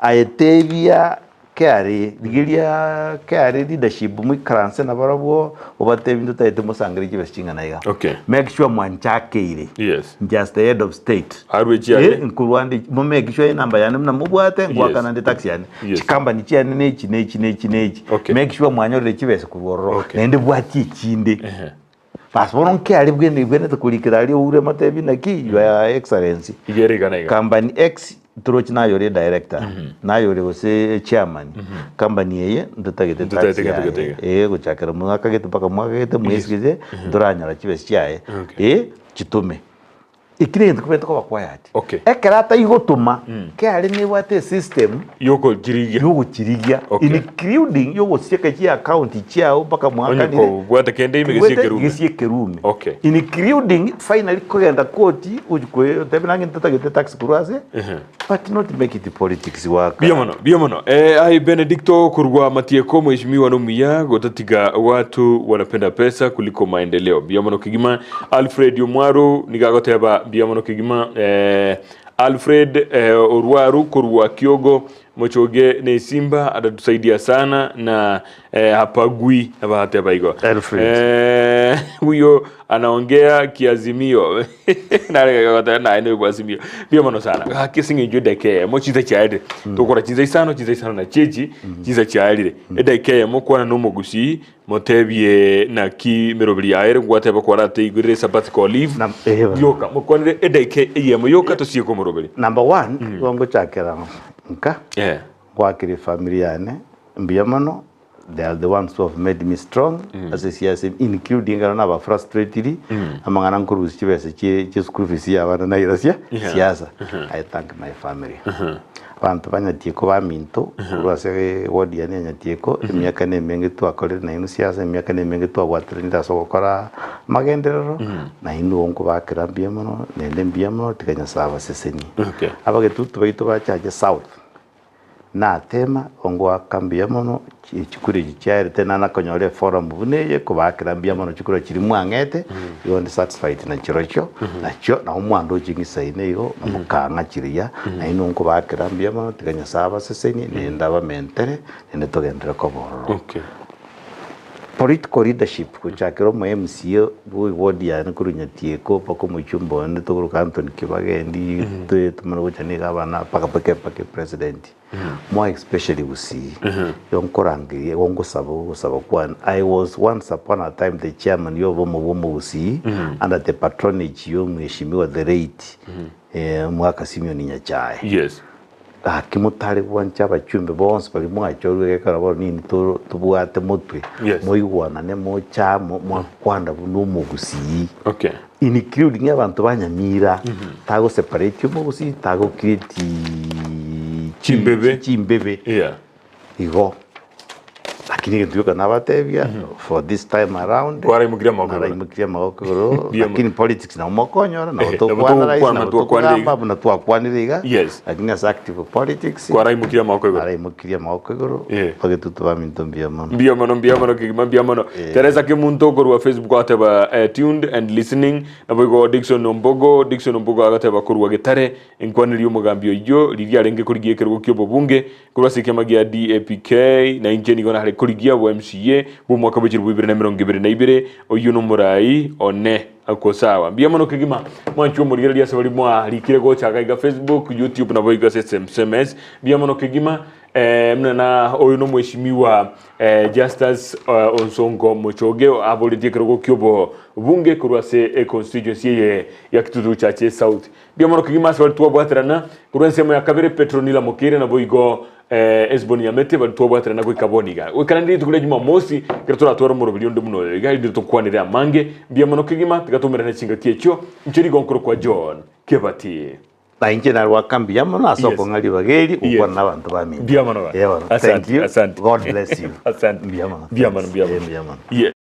aye tebia KRA rigeria KRA leadership moikaranse nabarabwo obatebie ntotagete mosangererie chibesa ching'ana iga. Okay. Make sure mwanchakeire. Yes. Just the head of state. Arwe chiare. Eh, nkorwa ndi mo make sure enamba yane buna mobwate ngoakana Yes. ndi tax yane. Yes. Chikampani chiane nechi nechi nechi nechi. Okay. Make sure mwanyorire chibesa korwa ororo. Okay. Naende bwatie echinde. Ehe. Bas bono nkiare bwene bwenete korikera aria oure motebi naki your excellency. Iga ere iga na iga. Company X torochi naye ore director, naye ore gose chairman, company eye ntotagete tax Ntotagete gento yaye. gete iga. Eh, gochakera mwaka gete mpaka mwaka gete mwezi gete, ntoranyora chibesa chiaye. Okay. Eh, chitome. Eki negento kebwenerete koba quiet. Okay. Ekero ataigotoma, kiare nebwate esystem Yokochirigia. yogochirigia Okay. including yogosieka chiaccount chiao mpaka Onye mwakanire kobwate kende ime gesie Kibwete ekerume. gesie ekerume. Okay. Including finally kogenda koti gochi koe otebe nange ntotagete tax korwa ase Ehe. but not make it politics waka. Buya mono, buya mono. Eh, ai Benedicto korwa Matieko mheshimiwa nomuya gotatiga watu wanapenda pesa kuliko maendeleo. Buya mono kegima. Alfred Omwaro nigo agoteba mbuya mono kegima. Eh, Alfred eh, Orwaru korwa Kiogo Mochoge ne Simba atatusaidia sana na eh, hapagui abateba igo. Alfred. Eh, huyo anaongea kiazimio naregagoteba naye ne azimio mbuya mono sana gaki ase eng'encho edakika eyemo chinsa chiaerire togokora chinsa isano chinsa isano na chiachi chinsa chiaerire edakika eyemo kwana na omogusii motebie naki meroberi yaye ere ngwateba kwarateigurire sabbatical leave Na- eh, yoka mokwanire edakika eyemo yoka tosieke omoroberi Number one, igo ngochakera nka, Eh. ngoakera efamiri yane mbuya mono, they are the ones who have made me strong ase esiasa including ekero naba frustratiri, amang'ana nkorusia chibesa chie chie school fees ya abana naira sia Yeah. siasa. I thank my family. Abanto ba Nyatieko baminto, korwa ase ward yane ya Nyatieko, emiaka na emenge twakorire nainwe siasa, emiaka na emenge twabwataranire ase ogokora amagenderero, nainwe igo nkobakera mbuya mono, naende mbuya mono, tiga Nyasaye abasesenie. Okay. Abagetutu baito bachache south, natema ongoaka mbuya mono, chi- chikura echi chiaerete nana konyora eforum buna eye, kobakera mbuya mono chikura chiria mwang'ete, igo ndi satisfied na chirochio, nachio nabo mwandoche ng'isaine igo, na mokang'a chiria, nainwe nkobakera mbuya mono, tiga Nyasaye abasesenie, naende abamentere, naende togenderere koba ororo. Okay. Political leadership gochakera omo MCA bwe ward yane korwa Nyatieko mpaka omochumba one tokoroka Anthony Kibagendi tumane gocha na egavana mpaka mpaka mpaka epresident more especially Gusii igo nkorangeria igo ngosaba ogosaba kwane I was once upon a time the chairman ya obomo bwa omogusii under the patronage ya omweshimiwa the late Omogaka Simeon Nyachae. Yes. Gaki motare gwancha abachumbe bonsi baria mwachorwe egekero bono nini tobwate motwe, Yes. moigwanane moche amo mwakwana buna omogusii. Okay. Including abanto ba Nyamira, tago separate omogusii, tago create Chimbebe. chimbebe. Yeah. Igo, lakini egento gioka nabatebia, for this time around, Kwaraimokirie amagoko igoro. naraimokirie amagoko igoro, Mbuya lakini politics nabo mokonyora, nabo Ehe, nabo tokwana rahisi, togokwana, nabo twakwanire tokogamba iga. buna twakwanire iga, Yes. lakini ase active politics, Kwaraimokirie amagoko igoro. naraimokirie amagoko igoro, Eh. bagetutu baminto mbuya mono. Mbuya mono, mbuya mono kegima, mbuya mono. Teresa Kemunto korwa Facebook agateba eh, tuned and listening. Naboigo Dickson Ombogo, Dickson Ombogo agateba korwa Getare, Enkwaneri y'omogambi oyio riria arenge korigia ekerogo ki'obobunge korwa ase ekiama gia DAPK, na inche nigo nare korigia obo MCA bw'omwaka bwe chilifu ibere na emerongo ebere na ibere, oyio nomorai one. Ako sawa. Mbuya mono kegima mwanchwa omorigereria ase baria mwarikire gocha iga iga Facebook, YouTube naboigo ase SMS. Mbuya mono kegima eh, muna na oyo nomweshimiwa eh, Justus eh, Onsongo Mochoge aboretie ekerogo ki'obobunge korwa ase econstituency eye ya Kitutu Chache South. Mbuya kegima ase baria twabwaterana korwa ensemo ya kabere, Petronila Mokeire naboigo Esboni Nyamete baria twabwaterana goika bono iga. Goikera rituko ria Jumamosi ekero toratware omoroberi onde buna oyo iga, erinde tokwanere amange. Mbuya mono kegima, tiga toumerane chingaki echio. Inche rigonkoro kwa John Kebati. Na inche narwaka mbuya mono ase Yes. okong'a ribaga eri Yes. gokwana nabanto baminto. Mbuya mono bana. Eh bono, thank Asante, you. asante. God bless you. Asante. Mbuya mono. Mbuya mono, mbuya Eh, mono. mbuya mono. Yeah.